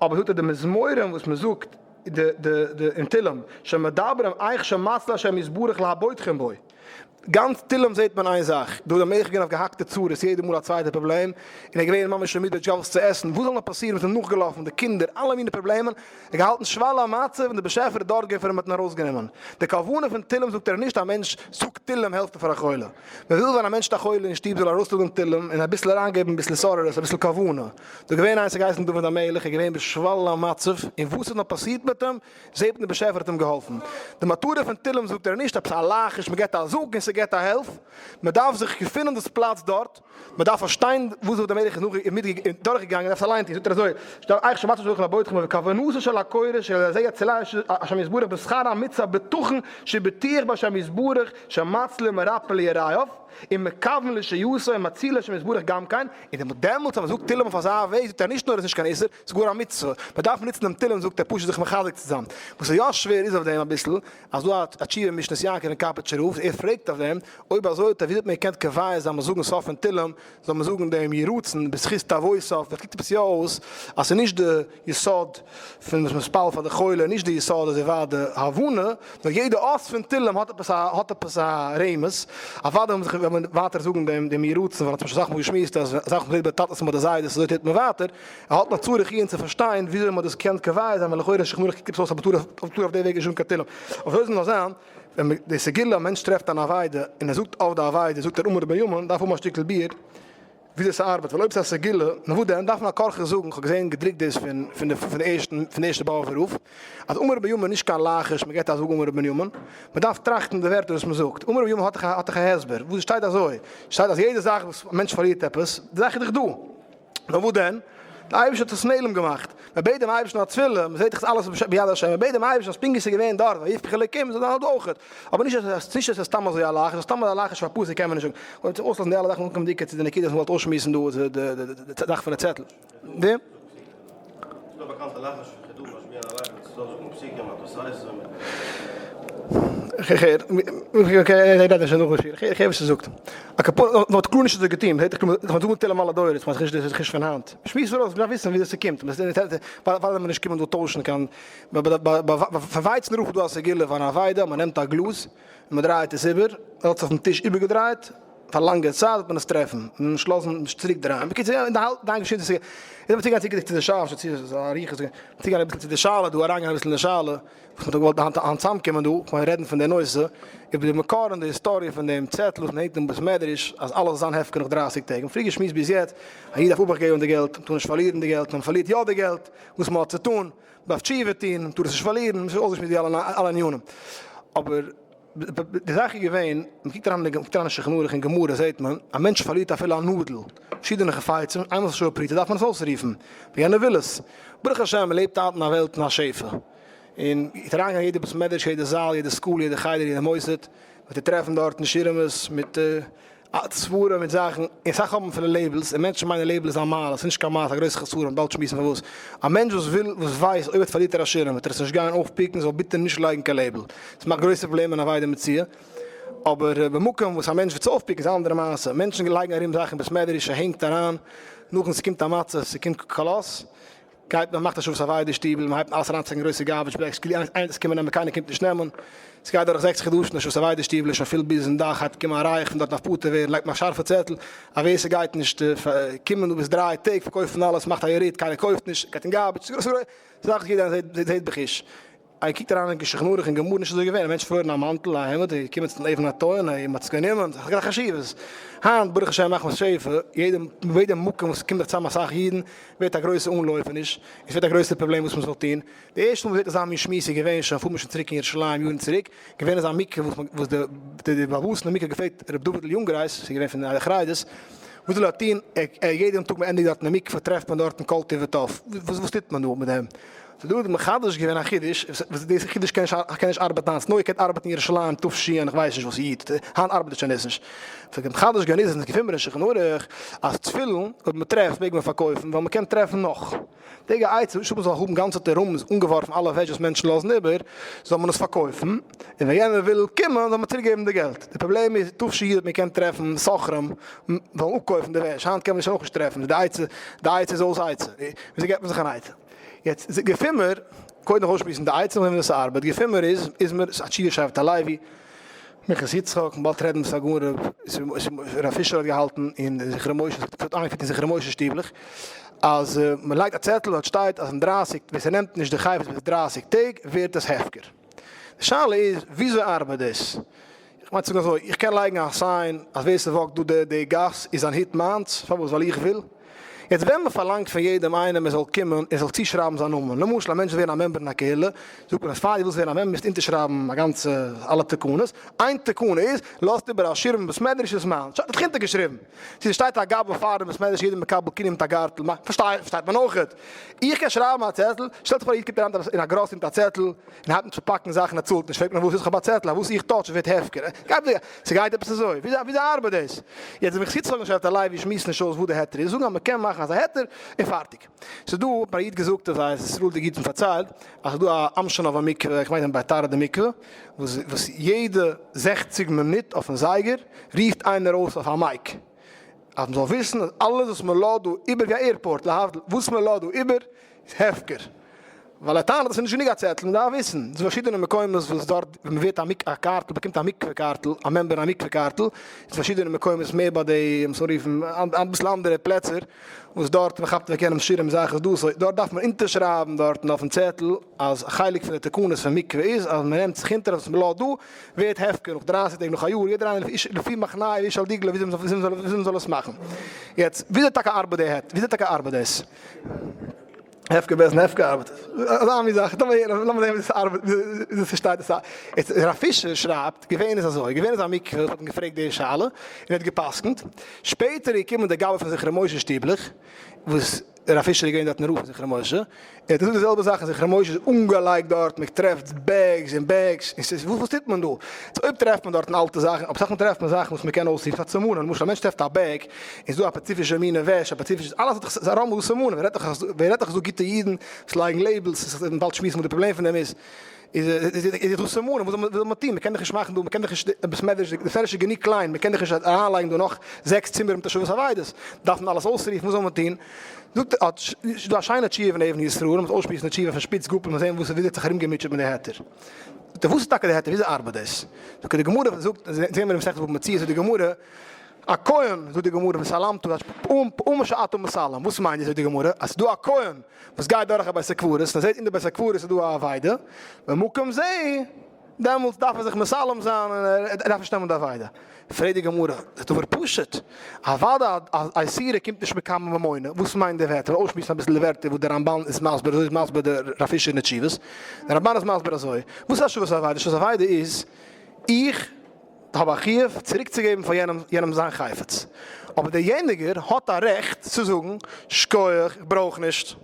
אבער זאגט ער די מזמורים וואס מען זאגט די די אין תהלים שמדברים איך שמציל השם יתברך להבוטחים בו. גאנץ תהלים זעט מען איין זאך, דוד המלך איז געווען אויף געהאקטע צרות, יעדע מאל א צווייטע פראבלעם, און ער איז געווען ממש מיד נישט געהאט וואס צו עסן, וואס זאל נאר פאסירן, מ'איז אים נאכגעלאפן, די קינדער, אלע מיני פראבלעמען, ער האט געהאלטן שפל המצב און דער באשעפער איז דארט געווען פאר אים האט אים ארויסגענומען. די כוונה פון תהלים זאגט ער איז נישט א מענטש זאגט תהלים העלפט ער פאר א חולה. מען וויל ווען א מענטש האט א חולה אין שטוב זאל ער ארויסטראגן תהלים און אביסל אריינגעבן אביסל התעוררות אביסל כוונה. דא געווען איינס האט געהייסן דוד המלך איז געווען בשפל המצב און וואס איז נאר פאסירט מיט אים זעט מען דער באשעפער האט אים געהאלפן. די מטרה פון תהלים זאגט ער איז נישט עפעס א לחש מען געבט א זאג און ס'געבט א העלף. מען דארף זיך געפינען דאס פלאץ דארט. מען דארף פארשטיין וואס דוד המלך איז נאך דורך געגאנגען, דארף עס אליין טון, זאגט ער אזוי, שטעל אייך שמצא שלחן רבותיכם וכוונתו של הקורא שעל זה יצילהו השם יתברך בשכר המצוה בטחון שבטיח בהשם יתברך שמציל ומרפא ליראיו ומכוון לישועתו ומצילו השם יתברך גם כן, און דעמאלטס אז מען זאגט תהלים אויף אזא וועג זאגט ער נישט נאר עס איז נישט קיין איסור, ס'איז גאר א מצוה, מען דארף נוצן דעם תהלים זאגט ער פשוט זיך מחזק צו זיין, וואס איז יא שווער איז אויף דעם אביסל, אז דא א תשובה אין משנת יעקב אין קאפיטשער רב, ער פרעגט אויף דעם, אויב אזוי טא ווי האט מען געקענט קובע זיין מען זאגן סוף פון תהלים זאל מען זאגן דעם יהי רצון בזכות אבותיו, דאס קוקט עפעס יא אויס אז ס'איז נישט די יסוד פון וואס מ'איז מתפלל פאר די חולה, נישט די יסוד אזוי ווייט די הבנה, נאר יעדע אות פון תהלים האט עפעס א האט עפעס א רמז, אוודאי ווען מ'זיך ווען מען ווייטער זאגן דעם דעם יהי רצון ווייל האט מען שוין אסאך מאל געשמועסט אז אסאך מאל זעט ביי טאטעס און ביי די זיידעס אזוי טוט מען ווייטער, ער האט נאך צריך עיון צו פארשטיין וויאזוי מ'האט דאס געקענט קובע זיין ווען לכאורה אין שולחן ערוך קוקט עפעס אויס אז מ'טאר אויף די וועג נישט זאגן קיין תהלים, אבער אזוי זאל נאר זיין. ווען די סגולה א מענטש טרעפט אן אבידה און ער זאגט אויף די אבידה זאגט ער אמר רבי בנימין דארף האבן א שטיקל ביאור וויאזוי ס'ארבעט ווייל אויב ס'איז א סגולה נו וואס דען דארף מען א כרכא זאגן כ'האב געזען געדרוקט דאס פון פון די פון די ערשטן פון די ערשטע באבובער רב אז אמר רבי בנימין נישט קיין לחש מ'געט א זאג אמר רבי בנימין מ'דארף טראכטן די ווערטער וואס מ'זאגט אמר רבי בנימין האט דאך האט דאך א הסבר וואס שטייט אזוי שטייט אז יעדע זאך וואס א מענטש פארלירט עפעס די זאך איז דאך דא. נאר וואס דען? דער אייבערשטער האט עס נעלם געמאכט, מען בעט דעם אייבערשטן א תפילה, מען זעט דאך אלעס איז ביד השם, מען בעט דעם אייבערשטן אז פונקט ווי עס איז געווען דארט ויפקח אלוקים זאל זיין דא אויך, אבער נישט אז נישט אז עס איז סתם אזוי א לחש, אז סתם אזא לחש פאר פסוק קען מען נישט זאגן. אויב צו אויסלאזן די אלע זאכן אנקומען דיקא צו די נקודה וואס מען וואלט אויסשמועסן דא די זאך פון די צעטל. די. ס'דא א באקאנטע לחש פון חידא משמיע על הלחץ ס'זאל זאגן פסוקים אט דאס הייסט זאל מען. איך הער, איך רעד נישט נאכן שיעור, איך הער וואס ער זאגט. א כפרה, מען האט קלאר נישט אזוי געטון, מען זעט דאך קלאר, זאגן תהלים אלע דורות, כ'מיין ס'איז נישט פון היינט. שמועס מיר אויס, מ'דארף וויסן וויאזוי ס'קומט, ווייל מען נישט קומען דא טוישן קיין, פאר ווייצן רוף איך דא א סגולה פאר אן אבידה, מען נעמט א גלאז און מען דרייעט עס איבער, מען האט עס אויפן טיש איבערגעדרייט, פאר לאנגע צייט וועט מען עס טרעפן, נישט לאזן, נישט צוריק דרייען, בקיצור יא, דיין געשיכטע איז, איך וויל צוגיין צוריק צו די שאלה, ס'איז א אריכות, צוגיין אביסל צו די שאלה דא, אריינגיין אביסל אין די שאלה, וואס מ'האט געוואלט היינט היינט צוזאמקומען דא, כ'מיין רעדן פון די נושא, איבער די מקור און די היסטאריע פון דעם צעטל וואס מ'הענגט אין בית מדרש אז אלעס זאל זיין הפקר נאך דרייסיג טעג, מ'האט פריער געשמועסט ביז יעצט, א איד דארף אבאכט געבן די געלט, מ'טאר נישט פארלירן די געלט, ווען מ'פארלירט יא די געלט, וואס מ'האט צו טון, מ'דארף תשובה טון, מ'טאר עס נישט פארלירן, מ'איז אויסגעשמועסט די אלע ענינים, אבער. די זאך איז געווען, מען קוקט אריין אין קוקט אריין אין שולחן ערוך אין גמרא זעט מען, א מענטש פארלירט אפילו א נאדל, פארשידענע חפצים, איינמאל ס'איז שוה פרוטה דארף מען עס אויסרופן, ווי יענער וויל עס. ברוך השם מען לעבט היינט אין א וועלט אין א שפע, און גייט אריין אין יעדע בית מדרש, יעדע זאל, יעדע school, יעדע חדר, יעדע מוסד, וועט איר טרעפן דארטן שירעמעס מיט ספרים מיט זאכן, און אסאך האבן אפילו labels, און מענטשן מיינען label איז א מעלה, ס'איז נישט קיין מעלה, ס'איז א גרויסע חסרון, באלד שמועסן פארוואס. א מענטש וואס וויל, וואס ווייסט אויב ער פארלירט ער א שירעם וועט ער עס נישט גיין אויפפיקן, זאל ביטע נישט לייגן קיין label, ס'מאכט גרויסע פראבלעמען אבידה מציאה. אבער במקום וואס א מענטש וועט עס אויפפיקן איז א אנדערע מעשה, מענטשן לייגן ארום זאכן אין בית מדרש, ס'הענגט אריין, נאכדעם ס'קומט א מצב, ס'קומט כלות, גייט מען מאכט א שבת אבידה שטיבל, מען הייבט אלעס אריינצולייגן גרויסע garbage bags, כאילו איינער וועט עס קומען נעמען, קיינער קומט נישט נעמען, ס'גייט דורך זעקס חדשים די שבת אבידה שטיבל איז שוין פול ביזן דאך, הייבט קומען א רייך פון דארט דארף פטור ווערן, לייגט מען א שארפע צעטל אז ווער ס'גייט נישט קומען דא ביז דריי טעג פארקויפן אלעס, מאכט א יריד, קיינער קויפט נישט, גייט אין garbage, ס'איז זאך וואס יעדער זעט בחוש. איי קוקט אריין אין שולחן ערוך און גמרא נישט אזוי געווען, א מענטש פארלוירן א מאנטל א העמד איז געקומען צום אבן הטועה און מ'האט עס גענומען, ס'האט געהאט א חשיבות. היינט ברוך השם מאכט מען שפע, יעדע יעדע מקום וואס ס'קומט זיך צוזאם אסאך אידן ווערט א גרויסע אנלויפעניש, און ס'ווערט א גרויסע פראבלעם וואס מ'זאל טון. די ערשטע מאל מ'זעט אזא מין שמועס איז געווען שוין פאר מ'איז שוין צוריק אין ירושלים יארן צוריק, געווען אזא מקווה וואס וואס די די בעל הבית פון די מקווה האט געפרעגט ר' דוד'ל יונגרייז, ס'איז געווען פון די חרדית, וואס זאל ער טון, ער יעדעם טאג מ'ענדיגט דארט אין די מקווה טרעפט מען דארטן כל טוב וטוב, וואס וואס טוט מען דא מיט דעם? ס'איז דא מחדש געווען א חידוש, וואס דאס חידוש קען נישט קען נישט ארבעטן היינט, נאר איר קענט ארבעטן אין ירושלים תש און כ'ווייס נישט וואס איד, היינט ארבעט עס שוין דאס נישט. ס'איז מחדש געווען איז עס געפינט מען אין שולחן ערוך אז תפילין אויב מ'טרעפט מעג מען פארקויפן ווייל מ'קען טרעפן נאך. די עצה אנשטאט מ'זאל האבן גאנצעטע ראמס אנגעווארפן אלע וועש וואס מענטשן לאזן איבער, זאל מען עס פארקויפן, און ווען יענער וויל קומען זאל מען צוריק געבן די געלט. די פראבלעם איז תש האט מען געקענט טרעפן סוחרים זאלן אפקויפן די וועש, היינט קען מען עס שוין אויך נישט טרעפן, די עצה די עצה איז אויס עצה. וויאזוי געבט מען זיך אן עצה? יעצט געפין מיר, קודם אויסשמועסן די עצה און ווי עס ארבעט, געפין מיר איז איז מיר א תשובה שבט הלוי. מנחת יצחק, מ'באלד רעדן וואס הגאון ר' פישער האט געהאלטן אין זכרון משה, ס'האט איינגעפירט אין זכרון משה שטיבלעך, אז מ'לייגט א צעטל דארט שטייט אז אין דרייסיג ווער ס'נעמט נישט די חפץ ביז דרייסיג טעג ווערט עס הפקר. די שאלה איז וויאזוי ארבעט דאס? איך מיין צו זאגן אזוי, איך קען לייגן א sign אז ווער ס'וואקט דא די גאס איז זיין הוט מיינס, פארוואס? ווייל איך וויל. יעצט ווען מ'פארלאנגט פון יעדעם איינעם ער זאל קומען ער זאל צושרייבן זיין נאמען, למשל א מענטש וויל ווערן א member אין א קהילה, זאגט מען אז פאר דו ווילסט ווערן א member מוזטו אונטערשרייבן א גאנצע אלע תקנות, איין תקנה איז, לאזט איבער א שירעם אין בית מדרש איז מיינס, שוין, האט זיך אונטערגעשריבן. צו ס'שטייט א גבאי פאר די בית מדרש יעדער מקבל קנין מיט א גארטל, פארשטייט מען אויכעט. איך קען שרייבן א צעטל, שטעלט זיך פאר א איד קומט אריין אין א גראסערי מיט א צעטל, און הייבט אן צו פאקן זאכן ער צאלט נישט, פרעגט מען וואס איז, כ'האב א צעטל אז וואס איך touch ווערט הפקר, ס'גייט עפעס אזוי, וויאזוי ארבעט דאס? יעצט די מנחת יצחק און שבט הלוי שמועסן נישט אויס וואס די היתר איז, זאגן אז מ'קען מאכן אזא היתר און פארטיג. ס'איז דא, האט מיר א איד געזאגט אז א ארץ ישראל'דיגע איד האט אים פארציילט, אז ס'איז דא א אמשינאווער מקווה, איך מיין אין ביתר די מקווה, וואס וואס יעדע זעכציג מינוט אויפן זייגער רופט איינער אויס אויף א mic, אז מ'זאל וויסן אז אלעס וואס מ'לאזט דא איבער ווי א airport להבדיל, וואס מ'לאזט דא איבער איז הפקר. ווייל ער טענה'ט אז ס'איז נישט גענוג א צעטל, מ'דארף וויסן. ס'איז פארשידענע מקומות וואס דארט ווען מ'ווערט א מקווה קארטל, באקומט א מקווה קארטל, א member אין א מקווה קארטל, איז פארשידענע מקומות מער ביי די, מ'זאל רופן, אביסל אנדערע פלעצער, וואס דארט מ'כאפט אוועק יענעמ'ס שירעם זאך איז דא, so דארט דארף מען אונטערשרייבן דארטן אויפן צעטל אז א חלק פון די תקנות פון מקווה איז אז מ'נעמט זיך אונטער אז וואס מ'לאזט דא ווערט הפקר נאך דרייסיג טעג נאך א יאר, יעדער איינער לפי מחנהו ואיש על דגלו וויאזוי מ'זאל עס מאכן. יעצט וויאזוי טאקע ארבעט די היתר? וויאזוי טאקע ארבעט דאס? הפקר בעסן הפקר ארבעט עס. אזא מין זאך, לאמיר הערן, לאמיר זען ווי דאס ארבעט, ווי דאס פארשטייט עס. יעצט רב פישער שרייבט, געווען איז אזוי, געווען איז א מקווה וואס האט אים געפרעגט די שאלה, און ער האט גע'פסק'נט, שפעטער איז געקומען דער גבאי פון זכרון משה שטיבלעך, וואס רב פישער איז געווען דארטן רב פון זכרון משה, ער האט געזאגט די זעלבע זאך, און זכרון משה איז אנגעלייגט דארט, מען טרעפט bags און bags, און ס'איז וואס טוט מען דא? סאו אויב טרעפט מען דארטן אלטע זאכן, אבער אסאך מאל טרעפט מען זאכן וואס מען קען אויסרופן פאר סימנים, למשל א מענטש טרעפט א bag, איז דא א ספעציפישע מינע וועש, א ספעציפישע, אלעס האט דאך ס'איז א רמז סימנים, ווער רעדט דאך אז ווער רעדט דאך אז ס'דא גוטע אידן וואס לייגן labels, און באלד שמועסן וואס די פראבלעם פון דעם איז, איז איז דא סימנים, וואס זאל מען טון, מען קען דאך נישט מאכן דא, מען קען דאך נישט, די בית מדרש, די בית מדרש איז גענוג קליין, מען קען דאך נישט אריינלייגן דא נאך זעקס צימערן מיט השבת אבידות, דארף מען אלעס אויסרופן, וואס זאל מען טון? זאגט ער, האט איז דא א שיינע תשובה פון אבן ישראל, מ'זאל אויסשמועסן די תשובה פון שפיץ גאפל, מ'זאל זען וואס וויאזוי ער האט זיך ארומגעמוטשעט מיט די היתר. זאגט ער, וואס איז טאקע די היתר, וויאזוי ארבעט דאס? זאגט ער, די גמרא זאגט, זעהן מיר אין מסכת בבא מציעא, זאגט די גמרא, א כהן, זאגט די גמרא, ושלמת, פעמים שאתה משלם, וואס מיינט דאס זאגט די גמרא, אז ס'איז דא א כהן וואס גייט דורך א בית הקברות און ער זעט אין די בית הקברות איז דא א אבידה, במקום זה, דעמאלטס דארף ער זיך משלם זיין און ער דארף נישט נעמען די אבידה. פרעגט די גמרא, זה דבר פשוט, אוודאי אז איסורא קומט נישט מקמי ממונא, וואס מיינט די ווערטער? כ'וועל אויסשמועסן אביסל די ווערטער וואס דער רמבן איז מסביר, אזוי איז מסביר דער רב פישער אין די תשובות, דער רמבן איז מסביר אזוי, וואס איז השבת אבידה? השבת אבידה איז, איך האב א חיוב צוריקצוגעבן פאר יענעם יענעם זיין חפץ, אבער דער יעניגער האט א רעכט צו זאגן, שקויעך, איך ברויך נישט.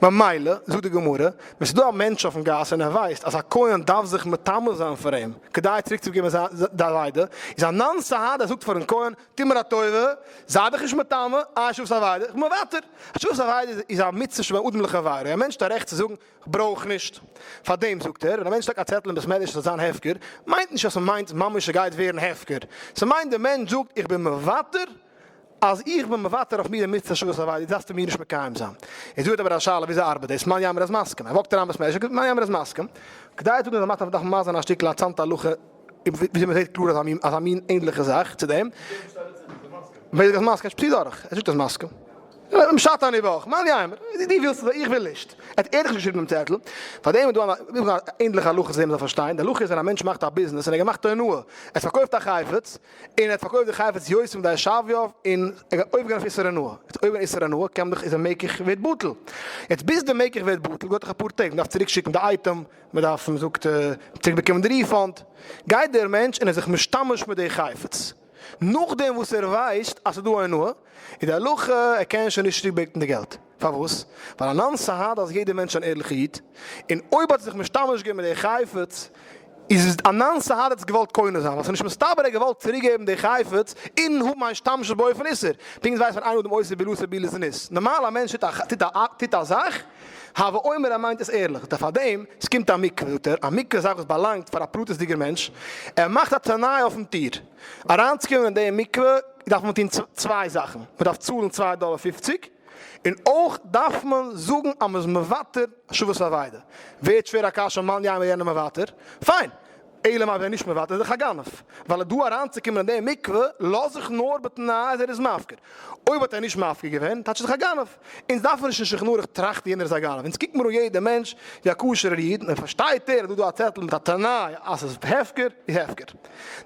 ממילא, זאגט די גמרא, ווען ס'איז דא א מענטש אויפן גאס און ער ווייסט אז א כהן דארף זיך מטמא זיין פאר אים כדי צוריקצוגעבן די אבידה, איז אנן סהדי זאגט פארן כהן, טו מיר א טובה, זיי דיך נישט מטמא, השבת אבידה, איך בין מוותר. השבת אבידה איז א מצוה שבין אדם לחבירו, א מענטש האט א רעכט צו זאגן, כ'ברויך נישט. פאר דעם זאגט ער, ווען א מענטש לייגט א צעטל אין בית מדרש ס'זאל זיין הפקר, מיינט נישט אז ס'מיינט ממש ס'גייט ווערן הפקר, ס'מיינט דער מענטש זאגט איך בין מוותר אז איך בין מוותר אויף מיר די מצוה השבת אבידה, דארפסטו מיר נישט מקיים זיין. איז דא האט אבער א שאלה וויאזוי ארבעט דאס, מאן יימר איז מסכים, ער וואקט אריין בית מדרש, מאן יימר איז מסכים, כדי צו זאגן אז ער דארף מען זיין א שטיקל אינטערעסאנטע הלכה וויאזוי מען זעט קלאר אזא מין אזא מין ענדליכע זאך צו דעם. ווער איז מסכים? שפציר דורך, ער זאגט אז מסכים. משט אני בך, מאן יימר, דו ווילסט אזוי, איך וויל נישט. ער האט ערליך נישט געשריבן דעם צעטל. פאר דעם איז דא א ענדליכע הלכה צו דעם מ'זאל פארשטיין. די הלכה איז ווען א מענטש מאכט א ביזנעס און ער האט געמאכט הונאה, ער האט פארקויפט א חפץ, און ער האט פארקויפט די חפץ יותר מדאי שוויו, און ער האט עובר געווען אויף איסור הונאה. יעצט עובר איסור הונאה קען מען דאך איז א מקח ווערט בטל. יעצט ביז די מקח ווערט בטל געדויערט דאך אפאר טעג, מ'דארף צוריק שיקן די אייטעם, מען דארף מען זאגט צוריק באקומען די refund, גייט דער מענטש און איז זיך משתמש מיט די חפץ, נאכדעם וואס ער ווייסט אז ס'איז דא א הונאה, איז די הלכה ער קען שוין נישט צוריק בעטן די געלט, פארוואס? ווייל אנן סהדי אז יעדער מענטש איז אן ערליכע איד, און אויב האט ער זיך משתמש געווען מיט די חפץ, איז אנן סהדי האט עס געוואלט קונה זיין, ווייל ס'איז נישט מסתבר ער האט געוואלט צוריק געבן די חפץ און האבן א השתמשות באופן איסור, פונקט ווייסט מען אין אדם עושה בעילתו בעילת זנות, נארמאל א מענטש טוט א זאך, הוי אומר ער מיינט עס ערליך, זאגט ער פארדעם, ס'קומט א מקווה, זאגט ער, א מקווה איז א זאך וואס באלאנגט פאר א פרטית'דיגער מענטש, ער מאכט א תנאי אויפן טיר, אריינצוקומען אין די מקווה דארף מען טון צוויי זאכן, מען דארף צאלן צוויי דאלער פופציג, און אויך דארף מען זאגן אז מען איז מוותר השבת אבידה, ווערט שווער א קשיא מאן יימר יענער מוותר, פיין. אלא מאי ווען נישט מבטל איז דאך א גנב, ווייל דא אריינצוקומען אין די מקווה לאז איך נאר בתנאי אז ער איז מפקיר, אויב האט ער נישט מפקיר געווען טייטש איז דאך א גנב, אונז דארפן נישט אין שולחן ערוך טראכטן יענער איז א גנב, אונז קוקן מיר אן יעדע מענטש ווי א כשר'ער איד, און פארשטייט ער אז דא דא א צעטל מיט א תנאי אז ס'איז הפקר איז הפקר.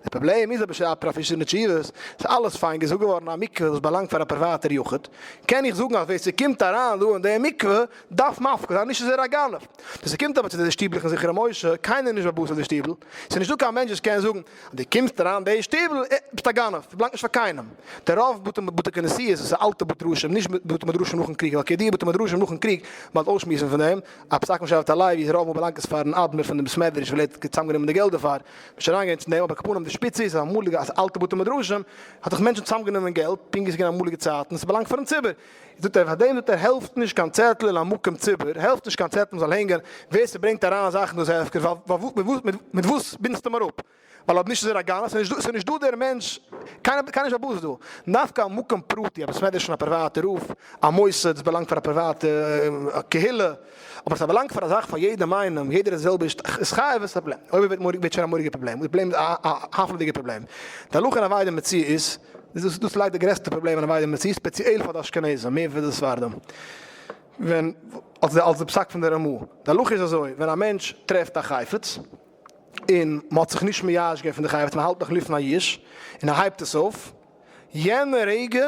די פראבלעם איז אבער שרייבט הרב פישער אין די תשובות, ס'איז אלעס פיין געזאגט געווארן א מקווה וואס באלאנגט פאר א פריוואטער יחיד, קען איך זאגן אז ווער ס'קומט אריין דא אין די מקווה דארף מפקיר זיין נישט איז ער א גנב. ווען ס'קומט אבער צו די שטיבלעך אין זכרון משה, קיינער איז נישט בעל הבית אויף די שטיבל, ס'איז נישטא קיין מענטש וואס קען זאגן אז דו קומסט אריין די שטיבל, אה, ביסט א גנב, ס'באלאנגט נישט פאר קיינעם. די רוב בתי בתי כנסיות וואס איז אלטע בתי מדרשים, נישט בתי מדרשים נאכן קריג, ווייל כידוע בתי מדרשים נאכן קריג, מ'וועט אויסשמועסן פון דעם, א פסק משבט הלוי איז רוב מאל באלאנגט עס פארן אדמור פון די בית מדרש ווייל ער האט צוזאמגענומען די געלט דערפאר, נישט אריינגיין צו דעם, אבער על כל פנים די שפיץ איז אז אמאליגע אז אלטע בתי מדרשים האט דאך מענטשן צוזאמגענומען געלט, פונקט ווי ס'איז געווען אמאליגע צייטן, ס'באלאנגט פארן ציבור. זאגט ער פאר דעם זאגט ער העלפט נישט קיין צעטל אין א מקום ציבור, העלפט נישט קיין צעטל מ'זאל הענגען, ווער ס'ברענגט אריין זאכן דאס הפקר, ווייל מיט וואס בינדסטו אים אראפ? ווייל אויב נישט איז ער א גנב, ס'איז נישט דא דער מענטש, קיינער נישט בעל הבית דא, דווקא א מקום פרטי, א בית מדרש פון א פריוואטע רב, א מוסד, ס'באלאנגט פאר א פריוואטע קהילה, אבער ס'באלאנגט פאר א זאך פאר יעדעם איינעם, יעדער איז זעלבע איז חייב, איז א פראבלעם, אויב ווערט מורא'דיג ווערט שוין א מורא'דיגע פראבלעם, די פראבלעם איז א הפלא'דיגע פראבלעם, די הלכה אין אבידה מציאה איז. דאס דאס לייגט די גרעסטע פראבלעם אין אבידה מציאה, ספעציעל פאר די אשכנזים, מער ווי די ספרדים. ווען, אלס די אלס די פסק פון די רמא. די הלכה איז אזוי, ווען א מענטש טרעפט א חפץ, און מען האט זיך נישט מייאש געווען פון די חפץ, מען האלט נאך לפני היאוש, און ער הייבט עס אויף, יענע רגע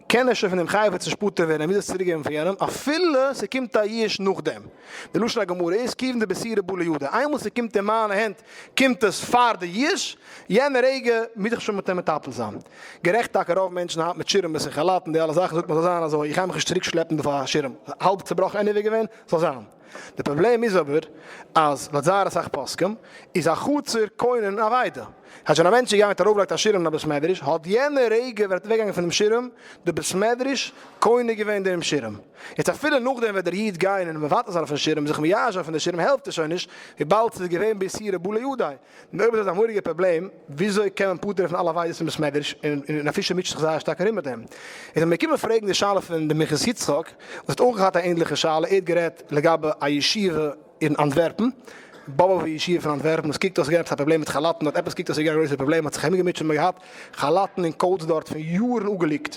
קען ער שוין פון דעם חפץ נישט פטור ווערן, ער מוז עס צוריק געבן פאר יענעם, אפילו ס'קומט א יאוש נאכדעם. די לשון הגמרא איז, כיוון דבסירא בא לידא, איינמאל ס'קומט אין מיינע הענט, קומט עס פאר די יאוש, יענע רגע מוז איך שוין מיט אים מטפל זיין. גערעכט טאקע רוב מענטשן היינט מיט שירעמעס און כאלאטן די אלע זאכן זאגט מען זאל זיין אזוי, איך גיי מיך נישט צוריק שלעפן דא פאר א שירעם, האלב צובראכן עניוועי געווען, זאל זיין. די פראבלעם איז אבער אז לויט זייער אסאך פוסקים איז א חצר קונה אבידה. אז ווען א מענטש איז געגאנגען האט ארויפגעלייגט א שירעם אין א בית מדרש האט יענע רגע ווען ער האט אוועקגעגאנגען פונעם שירעם די בית מדרש קונה געווען דעם שירעם. יעצט אפילו נאכדעם וועט דער איד גיין און מבטל זיין אויפן שירעם, זיך מייאש זיין פון די שירעם העלפט עס שוין נישט, וויבאלד ס'איז געווען באיסורא בא לידי. און אויב איז דאס א מורא'דיגע פראבלעם, וויאזוי קען מען פטור פון אלע אבידות אין בית מדרש, און א פישער מוטשעט זיך זייער שטארק ארום מיט דעם. איז מען געקומען פרעגן די שאלה פון די מנחת יצחק, וואס האט אויך געהאט א ענדליכע שאלה, ער האט גערעדט לגבי א ישיבה אין אנטווערפן, באבוב'ע ישיבה פון אנטווערפן, וואס קוקט אויס איז געווען עפעס א פראבלעם מיט כאלאטן דארט, עפעס קוקט אויס איז געווען א גרויסע פראבלעם, האט זיך ארומגעמוטשעט, מען האט געהאט כאלאטן און coats דארט פון יארן אפגעליגט,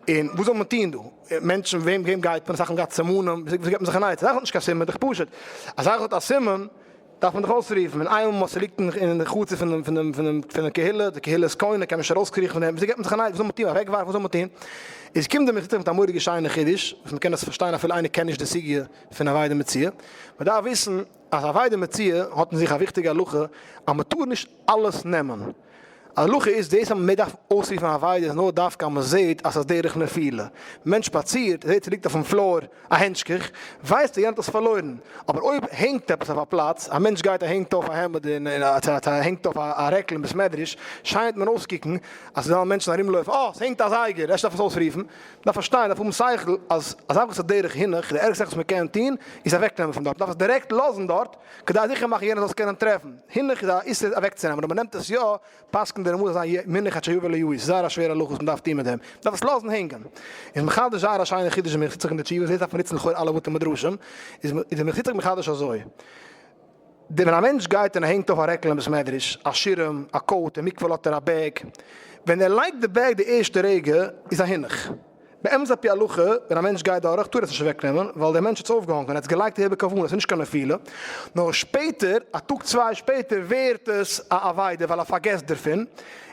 און וואס זאל מען טון דא? מענטשן וועם וועם גייט מען? אסאך האבן געהאט סימנים, וויאזוי געבט מען זיך אן עצה? א זאך האט נישט קיין סימן, דאך פשוט, א זאך האט א סימן דארף מען דאך אויסרופן, און איינמאל ס'ליגט אין די חצר פון דעם פון דעם פון דעם פון דעם קהילה, די קהילה איז קונה, קען מען נישט ארויסקריכן פון דעם, וויאזוי געבט מען זיך אן עצה? וואס זאל מען טון? אוועקווארפן? וואס זאל מען טון? איז קומט דער מחותן מיט א מורא'דיגע שיינע חידוש, וואס מ'קען עס פארשטיין אפילו איינער קען נישט די סוגיא פון אבידה מציאה, מ'דארף וויסן אז אבידה מציאה האט אין זיך א וויכטיגע הלכה אז מ'טאר נישט אלעס נעמען. א הלכה איז דאס אז מען דארף אויסרופן א אבידה איז נאר דווקא אז מען זעהט אז ס'איז דרך נפילה. מענטש שפאצירט, זעהט ס'ליגט אויפן floor א הענטשקעך, ווייסט ער יענער האט עס פארלוירן. אבער אויב הענגט עפעס אויף א פלאץ, א מענטש גייט ער הענגט אויף א העמד און ער הענגט אויף א רעקל אין בית מדרש, שיינט מען אויסקוקן אז ס'זאלן מענטשן ארומלויפן, אה ס'הענגט א זייגער, אפשר דארף עס אויסרופן. מ'דארף פארשטיין, מ'דארף האבן שכל אז א זאך וואס איז דרך הינוך, די ערגסטע זאך וואס מ'קען טון איז אוועקנעמען פון דארט, מ'דארף עס דירעקט לאזן דארט, כדי זיכער מאכן יענער זאל עס קענען טרעפן. הינוך איז א איסור אוועקצונעמען, אויב מ'נעמט עס יא, פסק'נט דער רמ"א אז זיין מונח עד שיבוא אליהו, ס'איז זייער א שווערע הלכה וואס מ'דארף טון מיט דעם, מ'דארף עס לאזן הענגען. איז מחדש זייער א שיינע חידוש אין מנחת יצחק אין די תשובה, דאס דארף מען נוצן לכאורה אלע בתי מדרשים, איז דער מנחת יצחק מחדש אזוי, די ווען א מענטש גייט און ער הענגט אויף א רעקל אין בית מדרש, א שירעם, א coat, אין מקווה לאזט ער א bag, ווען ער לייגט די bag די ערשטע רגע איז א הינוך. באמת על פי הלכה, ווען א מענטש גייט דורך טאר ער עס נישט אוועק נעמען, ווייל דער מענטש האט עס אויפגעהאנגען, ער האט עס געלייגט אהער בכוונה, עס איז נישט קיין נפילה, נאר שפעטער, א טאג צוויי שפעטער ווערט עס א אבידה ווייל ער פארגעסט דערפון,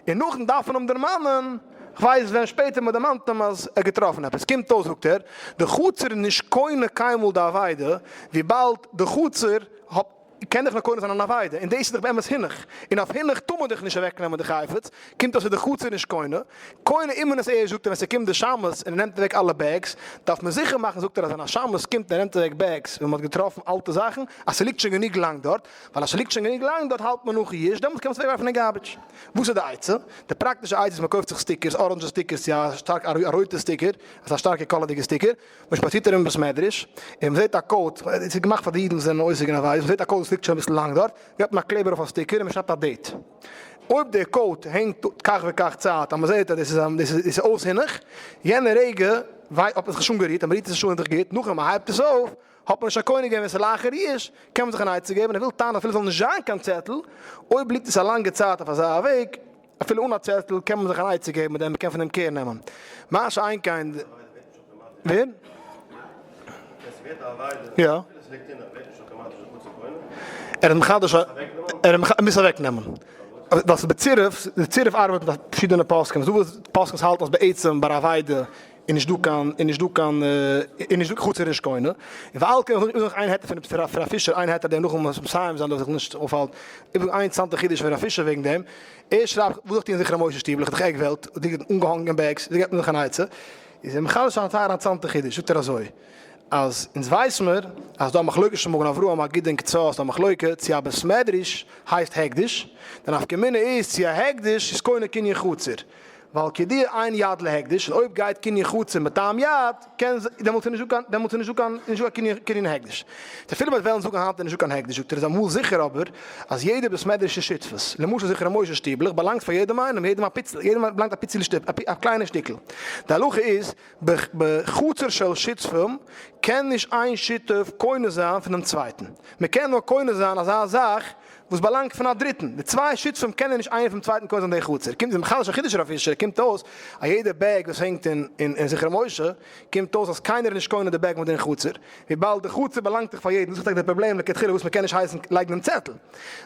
און נאכדעם דארף מען אים דערמאנען, כ'ווייס ווען שפעטער מען דערמאנט אים אז ער האט געטראפן עפעס, קומט אויס זאגט ער, די חצר איז נישט קונה קיינמאל די אבידה, וויבאלד די חצר האט קען דאך נאר קונה זיין אן אבידה, און דאס איז דאך באמת הינוך, און אויף הינוך טאר מען דאך נישט אוועק נעמען די חפץ, קומט אויס איז די חצר נישט קונה, קונה איז מען עס ערשט זאגט ער ווען ס'קומט די שמש און ער נעמט אוועק אלע bags, דארף מען זיכער מאכן זאגט ער אז ווען א שמש קומט און ער נעמט אוועק bags ווען מ'האט געטראפן אלטע זאכן אז ס'ליגט שוין גענוג לאנג דארט, ווייל אז ס'ליגט שוין גענוג לאנג דארט האלט מען נאך יאוש, דעמאלטס קען מען עס אוועקווארפן אין garbage. וואס איז די עצה? די פראקטישע עצה איז מען קויפט זיך stickers, אראנדזשע stickers צו א שטארק א רויטע sticker, אזא שטארקע קאלערדיגע sticker, מען שפאצירט ארום בית מדרש און מען זעט א coat, עס איז געמאכט פאר די אידן וואס זענען עוסק אין עבירות, מען זעט א coat וואס ליגט שוין אביסל לאנג דארט, געבט מען א קלעבער אויף א sticker און מען שרייבט א date. אויב די coat הענגט כך וכך צייט אז מען זעט אז דאס איז דאס איז אויס הינוך, יענע רגע האט מען זיך נישט אנגערירט, אז מען רירט עס נישט אן איז דאך גוט, נאכדעם מען הייבט עס אויף. האט מען נישט א קונה געווען ווען ס'איז לאחר יאוש, קען מען זיך אן עצה געבן, ער וויל טענה'ן אפילו ס'זאל נישט זיין קיין צעטל, אויב ליגט עס א לאנגע צייט אויף אזא וועג, אפילו אן א צעטל קען מען זיך אן עצה געבן מיט דעם, מ'קען פון דעם קער נעמען. מה שאין כן. ווער? יא. ער איז מחדש א. ער מוז אוועק נעמען. ווייל ס'איז בצירוף, די צירוף ארבעט מיט פארשידענע פוסקים. ס'דא וואס פוסקים האלטן אז בעצם ביי א אבידה איז נישט דא קיין, איז נישט דא קיין, איז נישט דא חצר נישט קונה. און ועל כן זאג איך איין היתר פון רב פישער, איין היתר דעם נאכן מסיים זיין דארף זיך נישט אויפהאלטן. איבער איין אינטערעסאנטע חידוש פון רב פישער וועגן דעם. ער שרייבט, וואס זאל איך טון זכרון משה שטיבלעך, דאך עק וועלט, ליגט אנגעהאנגען bags, ווי געבט מען זיך אן עצה? איז ער מחדש א זייער אינטערעסאנטע חידוש, זאגט ער אזוי, אז אונז ווייס מיר אז דא א מחלוקת של מגן אברהם אגודה און קצות, א מחלוקת צו א בית מדרש הייסט הקדש, די נפקא מינה איז צו א הקדש איז קונה קנין חצר, ווייל כידוע אין יד להקדש, און אויב גייט קנין חצר מטעם יד, קען דעמאלטס איז נישטא קיין דעמאלטס איז נישטא קיין נישטא קיין קנין הקדש. אפילו מ'וועט וועלן זאגן היינט איז נישטא קיין הקדש, זאגט ער איז אמאל זיכער אבער אז יעדע בית מדרש איז שותפות, למשל זכרון משה שטיבלעך באלאנגט פאר יעדעם איינעם, יעדעם א פיצל, יעדעם באלאנגט א פיצעלע שטיק, א קליינע שטיקל. די הלכה איז, בחצר של שותפים קען נישט איין שותף קונה זיין פונעם צווייטן, מען קען נאר קונה זיין אזא זאך וואס באלאנגט פון א דריטן, די צוויי שותפים קענען נישט איינער פונעם צווייטן קונה זיין די חצר, קומט איז מחדש א חידוש רב פישער, קומט אויס אז יעדע bag וואס הענגט אין זכרון משה, קומט אויס אז קיינער איז נישט קונה די bag מיט דעם חצר, וויבאלד די חצר באלאנגט דאך פאר יעדן, דאס איז טאקע די פראבלעם לכתחילה וואס מ'קען נישט הייסן לייגן דעם צעטל.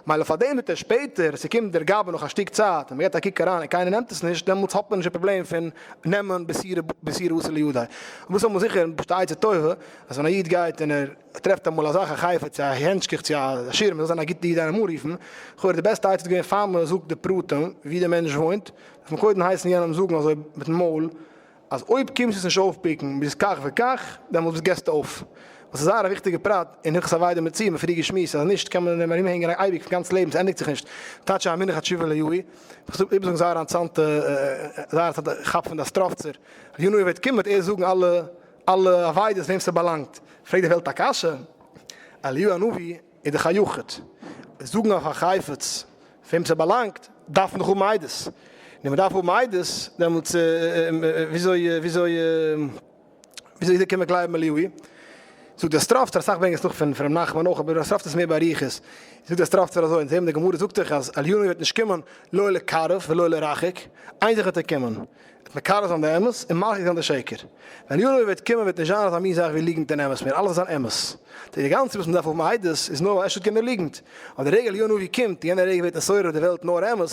מילא פארדעם וועט ער שפעטער, ס'קומט דער גבאי נאך א שטיק צייט און מ'געט א קוק אריין און קיינער נעמט עס נישט, דעמאלטס האט מען נישט די פראבלעם פון נעמען בשעירה אסור לידו. וואס אמאל זיכער, פשוט א עצה טובה, אז ווען א איד גייט און ער טרעפט אמאל א זאך, א חפץ, צו א הענטשקעך, צו א שירעם, מ'זאל זיין א גוטע איד איינעם אנרופן, לכאורה די בעסטע עצה וואלט געווען פאר מ'זאגט די פרטים ווי דער מענטש וואוינט, דארף מען קודם הייסן יענעם זאגן אזוי מיטן מויל, אז אויב קומסטו עס נישט אויפפיקן ביז כך וכך, דעמאלטס געסטו אויף. וואס איז זייער א וויכטיגע פרט אין הלכות אבידה מציאה, מ'האט פריער געשמועסט אז נישט קען מען אים ארומהענגען אייביג פון גאנץ לעבן, ס'ענדיגט זיך נישט. טייטש א מנח התשובה ליהו. איך זאג איבערזאגן זייער א אינטערעסאנטע זייער אינטערעסאנטע כאפ פון די אסטראווצער. אליהו הנביא וועט קומען וועט ער זאגן אלע אלע אבידות וועם ס'באלאנגט. פרעגט די וועלט א קשיא, אליהו הנביא איז דאך א יחיד, זאגן אויף א חפץ וועם ס'באלאנגט דארף מען דאך האבן עדות, און מ'דארף האבן עדות דעמאלטס וויאזוי וויאזוי וויאזוי קען מען גלייבן אליהו? זאגט דער סטראפצער, אסאך ברענגען עס נאך פון ר' נחמן אויך, אבער דער סטראפצער איז מער באריכות, זאגט דער סטראפצער אזוי, אונז זעהן די גמרא זאגט דאך אז אליהו וועט נישט קומען לא לקרב ולא לרחק, איין זאך וועט ער קומען, וועט מקרב זיין די אמת און מרחיק זיין די שקר. ווען אליהו הנביא וועט קומען וועט נישט זיין אזא מין זאך ווי ליגנט און אמת מער, אלעס וועט זיין אמת. די גאנצע וואס מען דארף האבן עדות איז נאר ווייל אפשר קען ער ליגנט. אבער די רגע אליהו הנביא קומט, יענע רגע ווערט נתעורר די וועלט נאר אמת,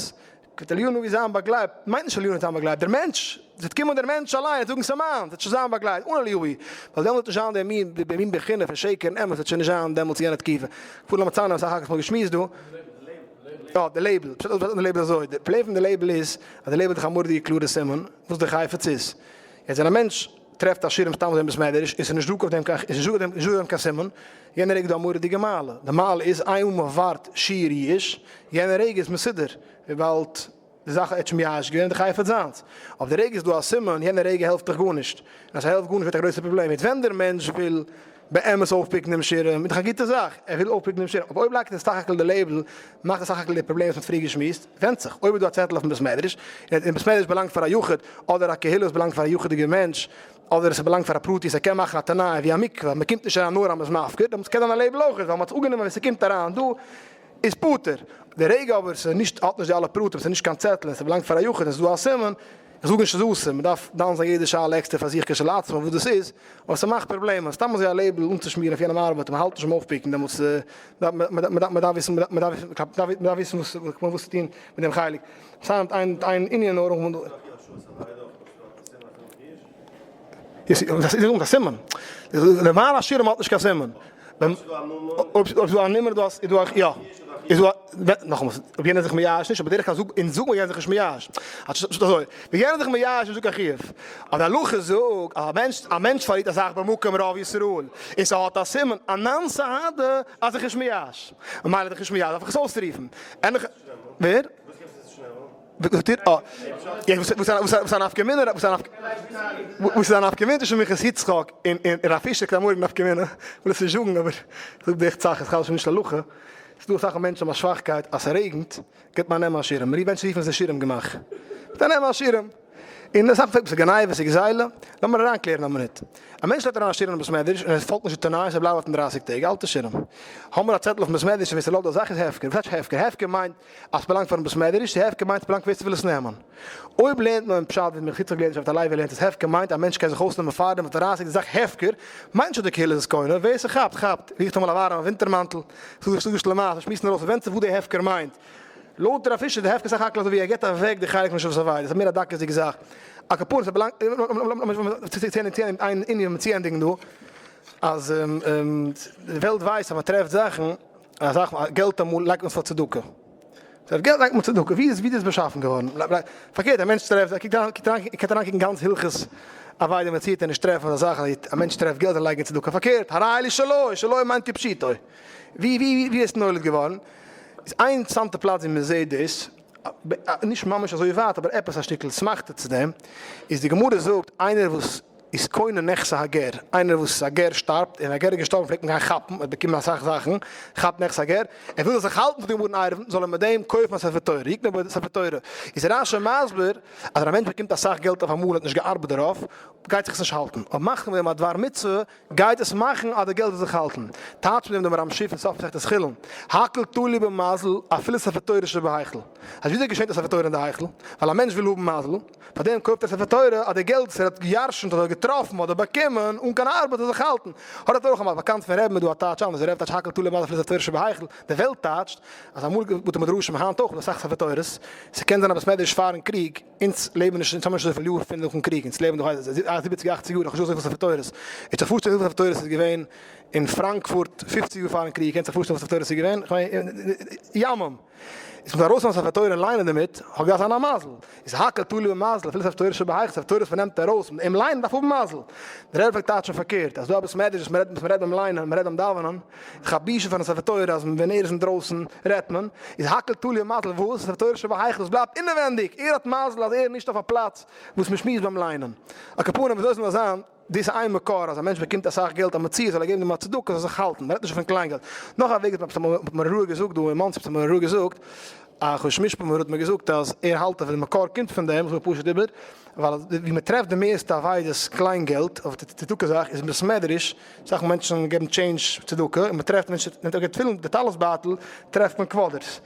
וועט אליהו הנביא זיין באגלייבט, מיינט נישט אליהו הנביא זיין באגלייבט, דער מענטש, עס וועט קומען דער מענטש אליין און זאגן ס'איז מיינס, וועט שוין זיין באגלייבט אן אליהו, ווייל דעמאלט וועט נישט זיין דער מין דער מין בחינה פון שקר און אמת וועט שוין נישט זיין דעמאלטס יענע תקופה. כ'פאר לאמיר ציינען אסאך האקעס מ'האט געשמועסט דא. יא, די label, פשט אויס די label אזוי, די פלען פון די label איז אז די label איז דאך א מורא'דיגע קלארע סימן וואס די חפץ איז. יעצט ווען א מענטש טרעפט א שירעם סתם אזוי אין בית מדרש און ס'איז נישט דא אויף דעם קיין איז נישט דא אויף דעם נישט דא אויף דעם קיין סימן, יענע רגע איז דא א מורא'דיגע מעלה, די מעלה איז איינמאל מ'ווארט שיעור יאוש, יענע רגע איז מסודר, וויבאלד די זאך האט שוין מייאש געווען די חפץ זיינס. אויף די רגע איז דא א סימן, יענע רגע העלפט דיך גארנישט. און אז ס'העלפט גארנישט ווערט א גרויסע פראבלעם. יעצט ווען דער מענטש וויל באמת אויפפיקן דעם שירעם, איז דאך א גוטע זאך, ער וויל אויפפיקן דעם שירעם. אבער אויב לייגט ער סך הכל די label, מאכט עס סך הכל די פראבלעם וואס מ'האט פריער געשמועסט. ווענדט זיך, אויב איז דא א צעטל אויפן בית מדרש, און דער בית מדרש באלאנגט פאר א יחיד, אדער א קהילה וואס באלאנגט פאר א יחיד'יגער מענטש, אדער עס באלאנגט פאר א פרטי, ס'קען מאכן א תנאי ווי א מקווה, מ'קומט נישט אריין נאר אז מ'איז מפקיר, דעמאלטס קען זיין א label אויך, ווייל מ'האט עס אפגענומען ווען ס'קומט אריין דא. איז פטור. די רגע אבער ס'איז נישט האט נישט די אלע פרטים, ס'איז נישט קיין צעטל און ס'באלאנגט פאר א יחיד און ס'איז דא א סימן, איך זאג נישט ס'איז אסור, מ'דארף דן זיין יעדע שאלה עקסטער פאר זיך כשלעצמה וואס דאס איז, אבער ס'מאכט פראבלעמען, סתם אזוי א label אנצושמירן אויף יענעם ארבעט און מ'האלט נישט ביים אויפפיקן דעמאלטס מ'דארף וויסן מ'דארף וויסן וואס צו טון מיט דעם חלק. ס'היינט איין ענין נאר. דאס איז א סימן. למען השירם האט נישט קיין סימן. אויב ס'איז דא א נומער דא איז דא א יא. איז דא א נאכאמאל אויב יענער איז זיך מייאש נישט אבער בדרך כלל זאגט אונז זאגן מיר יענער איז זיך נישט מייאש. אזוי ווען יענער איז זיך מייאש איז דא קיין חיוב. אבער די הלכה זאגט אז א מענטש א מענטש פארלירט א זאך במקום רוב ישראל און ס'האט א סימן אנן סהדי אז זיך נישט מייאש. ממילא זיך נישט מייאש דארף איך עס אויסרופן. ענליכע ווער? וואס איז א נפקא מינה? וואס איז א נפקא מינה צווישן מנחת יצחק און רב פישער? כדי מורא'דיגע נפקא מינה, כ'וויל עס נישט זאגן אבער כ'זאג די עכט זאך, עס חל שוין נישט להלכה, ס'איז דא אסאך מענטשן האבן א שוואכקייט אז ס'רעגנט געבט מען א נעם א שירעם, מענטשן רופן עס די שירעם געמאך, מיט א נעם א שירעם. און אסאך פרעגט וואס איז גניבה, ס'איז גזילה? לאמיר אריינקלערן א מינוט. א מענטש לייגט אריין א שירעם אין בית מדרש און ער פאלגט נישט די תנאי אז ער בלייבט דארטן דרייסיג טעג, אלטע שירעם. האמיר א צעטל אויפן בית מדרש און ווער ס'לאזט די זאך איז הפקר. וואס טייטש הפקר? הפקר מיינט אז ס'באלאנגט פארן בית מדרש, צו הפקר מיינט ס'באלאנגט ווער ס'וויל עס נעמען. אויב לערנט מען פשט ווי מ'האט יצחק געלערנט שבט הלוי לערנט אז הפקר מיינט א מענטש קען זיך אויסנעמען פארדעם אויף דרייסיג די זאך הפקר מיינט נישט אז די קהילה איז עס קונה, ווער ס'כאפט כאפט, ריכט אמאל א ווארעמע ווינטער מאנטל, ס'איז דא שלמה'ס, מ'שמועסט נאר אויס ווענדט זיך וואס די הפקר מיינט. לויט רב פישער איז די הפקר סך הכל אזוי ווי ער געבט אוועק די חלק פון שבט הלוי, דאס איז מער א דקות'דיגע זאך. על כל פנים ס'באלאנגט, לאמיר איין ענין צוענדיגן דא, אז די וועלט ווייסט אז מ'טרעפט זאכן, א זאך געלט אמאל לייגט מען עס פאר צדקה. ס'הייסט געלט לייגט מען צדקה, ווי איז ווי איז דאס באשאפן געווארן? פארקערט א מענטש טרעפט, ער קוקט אריין קוקט אריין קען אריינקוקן גאנץ הלכות אבידה ומציאה און נישט טרעפן אזא זאך אז א מענטש טרעפט געלט און לייגט אין צדקה, פארקערט הרי אלו שלו, שלו מיינט כפשוטו. ווי ווי ווי איז עס נולד געווארן? איז איין אינטערעסאנטע פלאץ ווי מען זעט דאס, נישט ממש אזוי ווייט אבער עפעס א שטיקל אסמכתא צו דעם, איז די גמרא זאגט איינער וואס איז קונה נכסי הגר, איינער וואס א גר שטארבט, און א גר איז געשטארבן פלעגט מען גיין כאפן, ער האט באקומען אסאך זאכן, כאפט נכסי הגר, ער וויל זיך האלטן פון די גמרא אין עירובין, זאל ער מיט דעם קויפן א ספר תורה, יקנה בו ספר תורה, איז רש"י מסביר אז ווען א מענטש באקומט אסאך געלט אויף אמאל און האט נישט געארבעט דערויף, גייט זיך עס נישט האלטן, אויב מאכט מען מיט דעם א דבר מצוה, גייט עס מאכן אז די געלט זאל זיך האלטן. טייטשט מיט דעם דעם מהר"ם שיף אין סוף מסכת חולין, הכל תלוי במזל אפילו ספר תורה שבהיכל. אז וויאזוי געשענט א ספר תורה אין די היכל? ווייל א מענטש וויל האבן מזל, פאר דעם קויפט ער ספר תורה אז די געלט וואס ער האט געירשנט אדער געטראפן אדער באקומען אן קיין ארבעט זאל זיך האלטן. האט ער אויך אמאל באקאנט פון רבי'ן איז דא א טייטש אנדערש, דער רבי טייטשט הכל תלוי במזל אפילו ספר תורה שבהיכל, די וועלט טייטשט אז אמאל בתי מדרשים היינט אויך איז דא אסאך ספר תורות, ס'קען זיין א בית מדרש פארן קריג, אונז לעבן נישט, אונז האבן נישט אזויפיל יאר פון נאכן קריג, אונז לעבן דאך זיבעציג אכציג יאר, נאכנישט דא אזויפיל ספר תורות, איר קענט זיך פארשטעלן וויפיל ספר תורות איז געווען אין פראנקפורט פופציג יאר פארן קריג, קענט זיך פארשטעלן וואס ספר תורות איז געווען, כ'מיין ימים. איז מ'זאל ארויסנעמען ספר תורה און ליינען דערמיט, האט געדארפט זיין א מזל. איז הכל תלוי במזל, אפילו ספר תורה שבהיכל, ספר תורה וואס מ'נעמט ארויס מיט אים ליינען דארף האבן מזל. דער רבי פלעגט טייטשן פארקערט, אז דא א בית מדרש וואס מ'רעדט וואס מ'רעדט ביים ליינען, מ'רעדט ביים דאווענען, איז א בושה פארן ספר תורה אז ווען ער איז אינדרויסן רעדט מען, איז הכל תלוי במזל וואס? ספר תורה שבהיכל וואס בלייבט אינעווענדיג, ער האט מזל אז ער איז נישט אויף א פלאץ וואס מ'שמועסט ביים ליינען. על כל פנים וויאזוי עס זאל נאר זיין, דאס איז איין מקור אז א מענטש באקומט אסאך געלט א מציאה זאל ער געבן דעם א צדקה זאל זיך האלטן, מ'רעדט נישט פון קליין געלט. נאך א וועג האט מיר מר' געזאגט דא אין מאנסי האט מיר מר' געזאגט, א חוש משפט מר' האט מיר געזאגט אז ער האלט אז די מקור קומט פון דעם, איך זאג פשוט איבער, ווייל ווי מ'טרעפט די מערסטע אבידות קליין געלט אויף די צדקה זאך איז אין בית מדרש, אסאך מענטשן געבן change צדקה און מ'טרעפט מענטשן נעמט אויף תפילין די טלית בייטל טרעפט מען quarters.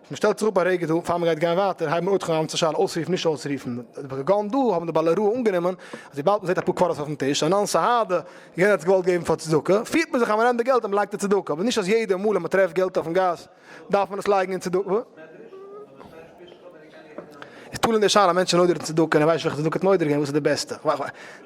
מען שטעלט זיך אפ א רגע דא פאר מען גייט גיין ווייטער, הייבן מיר אויך אן צו שאלה אויסרופן נישט אויסרופן, כגון דא האבן די בעלי הוראה אנגענומען אז וויבאלד מען זעט אפאר quarters אויפן טיש, אנן סהדי, יענער האט עס געוואלט געבן פאר צדקה, פירט מען זיך אז מען נעמט די געלט און מען לייגט אין צדקה, אבער נישט אז יעדע מאל אז מען טרעפט געלט אויפן גאס דארף מען עס לייגן אין צדקה. איז תלוי אין די שאלה, א מענטש איז נודר אין צדקה און ער ווייסט נישט וועלכע צדקה האט נודר געווען וואס איז די בעסטע,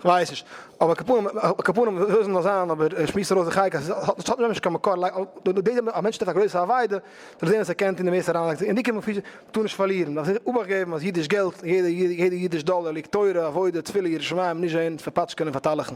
כ'ווייס נישט, אבער על כל פנים וויאזוי זאל נאר זיין, אבער שמועסט ארויס די חלק אז עס האט נישט קיין מקור, א מענטש טרעפט א גרויסע אבידה, זאל זען אז ער קען טון די מערסטע אריינלייגן און די קומען פיש טאר נישט פארלירן, דארף זיך אבאכט געבן אז אידיש געלט, יעדע אידיש דאלער ליגט תורה, עבודה, תפילה, יראת שמים, נישט זען פארפאטשקען און פארטאלעכן.